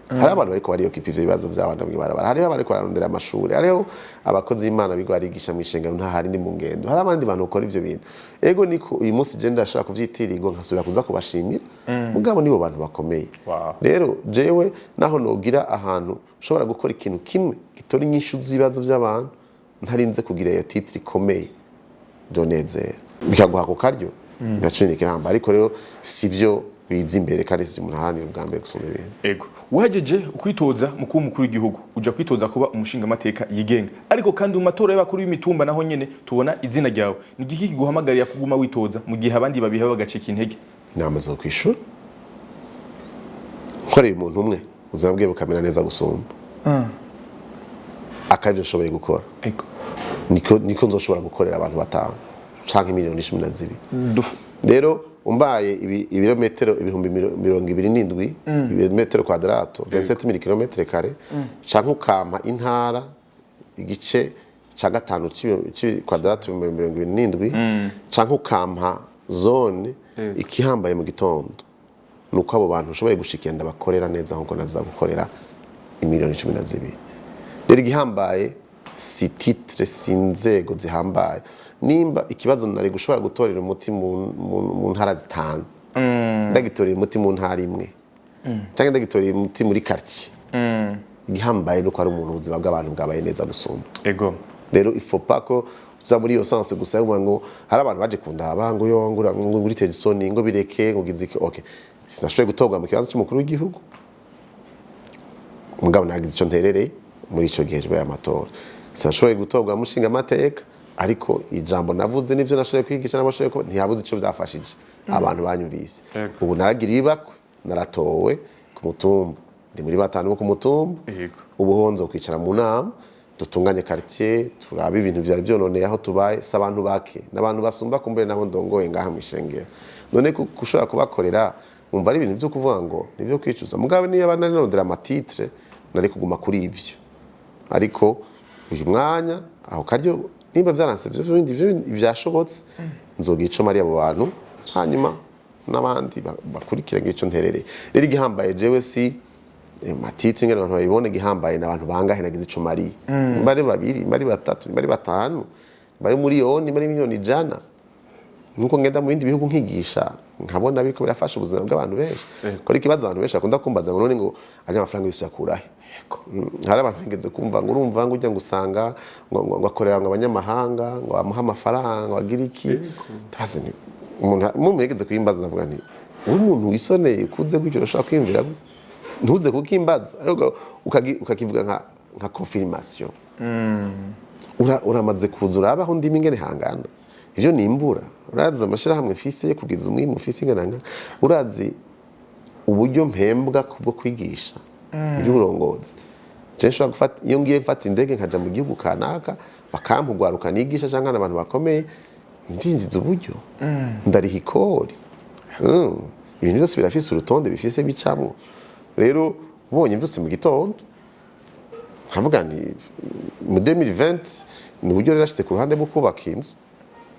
Hari abantu bariko bariyokipa ivyo bibazo vy'abana mw'ibarabara, hariho abariko bararondera amashuri, hariho abakozi b'Imana bigo barigisha mw'ishengero, ntahari ndi mu ngendo, hari abandi bantu bakora ivyo bintu. Ego, niko uyu munsi je ndashobora kuvyitirirwa nkasubira kuza kubashimira, mugabo nibo bantu bakomeye. Rero jewe naho nogira ahantu nshobora gukora ikintu kimwe gitora inyishu z'ibibazo by'abantu ntarinze kugira iyo titre ikomeye, byonezera, bikaguha ako karyo, naco ni kiramba. Ariko rero sivyo biza imbere, kandi sivyo umuntu aharanira ubwa mbere gusumba ibintu. Ego, wahejeje ukwitoza mu kuba umukuru w'igihugu, uja kwitoza kuba umushingamateka yigenga, ariko kandi mu matora y'abakuru b'imitumba naho nyene tubona izina ryawe. Ni igiki kiguhamagarira kuguma witoza mu gihe abandi babiha bagacika intege? Namaze kwishura: nkoreye umuntu umwe, ubuzima bwe bukamera neza gusumba, akabyo nshoboye gukora, niko nzoshobora gukorera abantu batanu. Canke 12 miliyoni. Rero umbaye ibirometero 27 000, ibirometero quadrato 27 000 kilomètres carrés, canke ukampa intara igice ca gatanu quadrato 27 000, canke ukampa zone, ikihambaye mu gitondo nuko abo bantu ushoboye gushikira ndabakorera neza nkuko naza gukorera 12 miliyoni. Rero igihambaye si titre, si inzego zihambaye. Nimba ikibazo nari gushobora gutorera umuti mu ntara zitanu, ndagitorera umuti mu ntara imwe, cyangwa ndagitorera umuti muri quartier, igihambaye nuko ari umuntu ubuzima bw'abantu bwabaye neza gusumba. Rero il faut pas ko uza muri iyo sens gusa uvuga ngo hari abantu baje kundaba ngo yo ngo ngo uri isoni, ngo bireke, ngo gize iki. Okay, sinashoboye gutorwa mu kibanza cy'umukuru w'igihugu, mugabo nagize ico nterereye muri ico gihe y'amatora. Sinashoboye gutorwa mu nshinga amateka, ariko ijambo navuze n'ivyo nashoboye kwigisha n'abashoboye ko ntiyabuze ico byafashije abantu banyumvise. Ubu naragira ibakwe, naratowe ku mutumba, ndi muri batanu bo ku mutumba. Ubu ho nzokwicara mu nama, dutunganye quartier, turabe ibintu vyari vyononeye aho tubaye. Si abantu bake, n'abantu basumba kumbure nabo ndongoye ngaha mw'ishengero. None kushobora kubakorera, wumva ari ibintu vyo kuvuga ngo nibyo kwicuza? Mugabe niyo banarondera ama titre, nari kuguma kuri ivyo. Ariko uyu mwanya aho karyo, nimba vyaranse ivyo bindi, ivyo byashobotse, nzogira ico mari abo bantu, hanyuma n'abandi bakurikira ngira ico nterereye. Rero igihambaye jewe si ma titre ingene abantu babibona, igihambaye ni abantu bangahe nagize ico mariye, nimba ari babiri, nimba ari batatu, nimba ari batanu, nimba ari miliyoni, nimba ari 100 miliyoni. Nkuko ngenda mu bindi bihugu nkigisha, nkabona biriko birafasha ubuzima bw'abantu benshi. Kora ikibazo abantu benshi bakunda kumbaza ngo none ngo anya amafaranga yose yakurahe? Hari abantu bigeze kumva ngo urumva ngo ujya ngo usanga ngo akorera ngo abanyamahanga, ngo bamuhe amafaranga, ngo agire iki. Ndabaza nti umuntu yigeze kuyimbaza, ndavuga nti uri umuntu wisoneye ukuze gutyo, urashobora kwiyumvira gute? Ntuze kukimbaza, ahubwo ukakivuga nka confirmation. Uramaze kuza urabaho ndimi ingene hangana ivyo nimbura, urazi amashirahamwe mfise yo kugwiza umwimbu mfise ingene hangana, urazi uburyo mpembwa kubwo kwigisha iby'uburongozi. Je nshobora gufata, iyo ngiye mfata indege nkaja mu gihugu kanaka, bakampugwaruka nigisha cyangwa abantu bakomeye, ndinjiza uburyo, ndariha ikori. Ibintu byose birafise urutonde bifise bicamwo. Rero ubonye mvutse mu gitondo nkavuga nti mu 2020 ni uburyo rero nashize ku ruhande bwo kubaka inzu.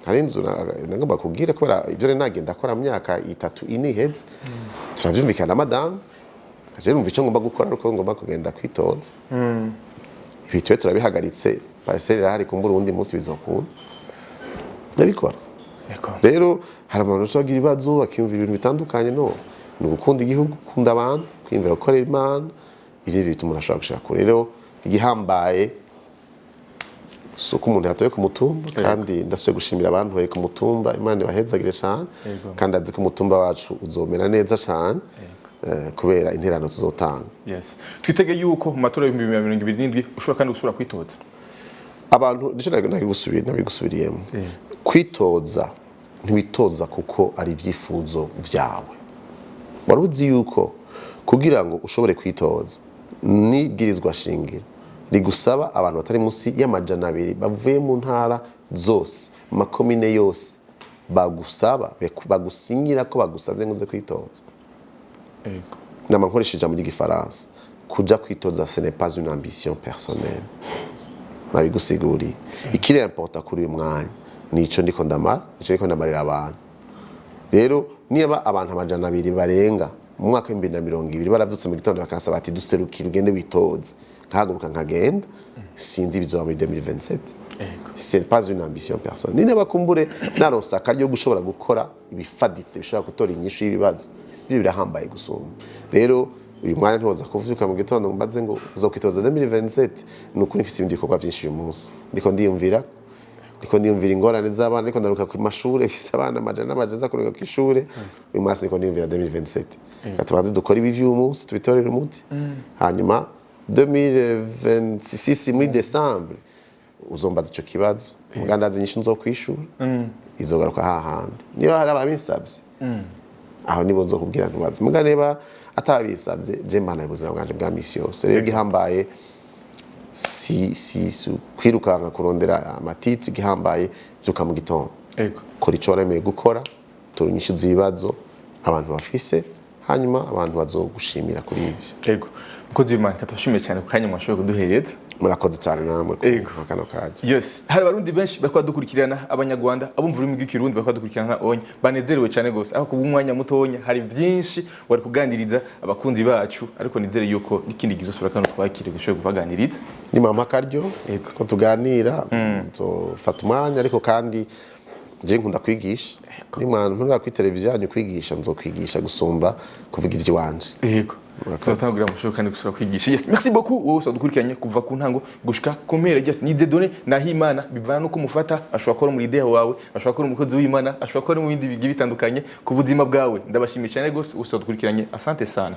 Hari inzu nagomba kubwira kubera ibyo rero nagenda akora mu myaka 3, 4 iheze, turavyumvikana na madamu, kaje rumva icyo ngomba gukora ariko ngomba kugenda kwitoza. Ibi tube turabihagaritse, parcelle irahari, kumbura uwundi munsi bizokunda ndabikora. Rero hari abantu bashobora kugira ibibazo, bakiyumvira ibintu bitandukanye. No ni ugukunda igihugu, gukunda abantu, kwiyumvira gukorera Imana, ibyo bituma umuntu ashobora gushaka kure. Rero igihambaye si uko umuntu yatoye ku mutumba. Kandi ndasubiye gushimira abantoye ku mutumba, Imana ibahezagire cyane. Kandi azi ko umutumba wacu uzomera neza cyane kubera interano tuzotanga. Yes, twitege yuko mu matora y'2027 ushobora kandi gusubira kwitoza? Abantu nicyo nabigusubiriyemo. Kwitoza, ntiwitoza kuko ari ibyifuzo byawe. Wari uzi yuko kugira ngo ushobore kwitoza n'ibwirizwa shingiro rigusaba abantu batari munsi y'200 bavuye mu ntara zose, mu makomine yose, bagusaba, bagusinyira ko bagusabye ngo uze kwitoza? Nama nkoresha ijambo ry'igifaransa: kuja kwitoza, ce n'est pas une ambition personnelle. Nabigusiguriye. Ikiri important kuri uyu mwanya nico ndiko ndamara, nico ndiko ndamarira abantu. Rero niba abantu 200 barenga mu mwaka w'2020 baravyutse mu gitondo bakansaba ati duserukire ugende witoze, nkahaguruka nkagenda, sinzi ibizoba muri 2027. C'est pas une ambition personnelle. Niba kumbure naronse akaryo gushobora gukora ibifaditse bishobora gutora inyishu y'ibibazo, ibyo birahambaye gusumba. Rero uyu mwanya ntoza kuvyuka mu gitondo ngo mbaze ngo uzokwitoza 2027. Ni ukuri mfise ibindi bikorwa vyinshi uyu munsi ndiko ndiyumvira, ndiko ndiyumvira ingorane z'abana, ndiko ndaruka ku mashure, mfise abana amajana n'amajana nza kurunga kw'ishure. Uyu munsi ndiko ndiyumvira 2027. Reka tubanze dukore ibi vy'uyu munsi, tubitorere umuti, hanyuma 2026 muri décembre uzombaza ico kibazo. Muga ndazi inyishu nzokwishura izogaruka hahandi. Niba hari ababinsavye, aho nibo nzokubwira ntubaze. Muga niba atabisavye, je mbana ubuzima bwanje bwa misi yose. Rero igihambaye si kwirukanka kurondera ama titre, igihambaye vyuka mu gitondo. Kora icyo waremeye gukora, tora inyishu z'ibibazo abantu bafise, hanyuma abantu bazogushimira kuri ibyo. Ego, mukozi w'Imana, katubashimiye cyane ku kanya mwashoboye kuduhereza. Murakoze cyane namwe ku kano kaje. Yes, hari Abarundi benshi bariko badukurikirana, Abanyarwanda, abumva ururimi rw'Ikirundi bariko badukurikirana onye banezerewe cyane gose. Aho kubw'umwanya mutonya, hari byinshi wari kuganiriza abakunzi bacu, ariko nizere yuko n'ikindi gihe uzosubira kano twakire gushobora kubaganiriza. Nimampa akaryo ko tuganira, nzofata umwanya, ariko kandi je nkunda kwigisha. Nimwantumira kuri televiziyo yanyu kwigisha, nzokwigisha gusumba kuvuga ivy'iwanje. Murakoze. Tuzatangurira mu kandi gusubira kwigisha. Yes, merci beaucoup wowe udukurikiranye kuva ku ntango gushika ku mpera. Yes, ni Dieudonné Nahimana. Bivana nuko mufata, ashobora kuba ari umulideri wawe, ashobora kuba ari umukozi w'Imana, ashobora kuba ari mu bindi bigiye bitandukanye ku buzima bwawe. Ndabashimiye cyane gose wose wadukurikiranye. Asante sana.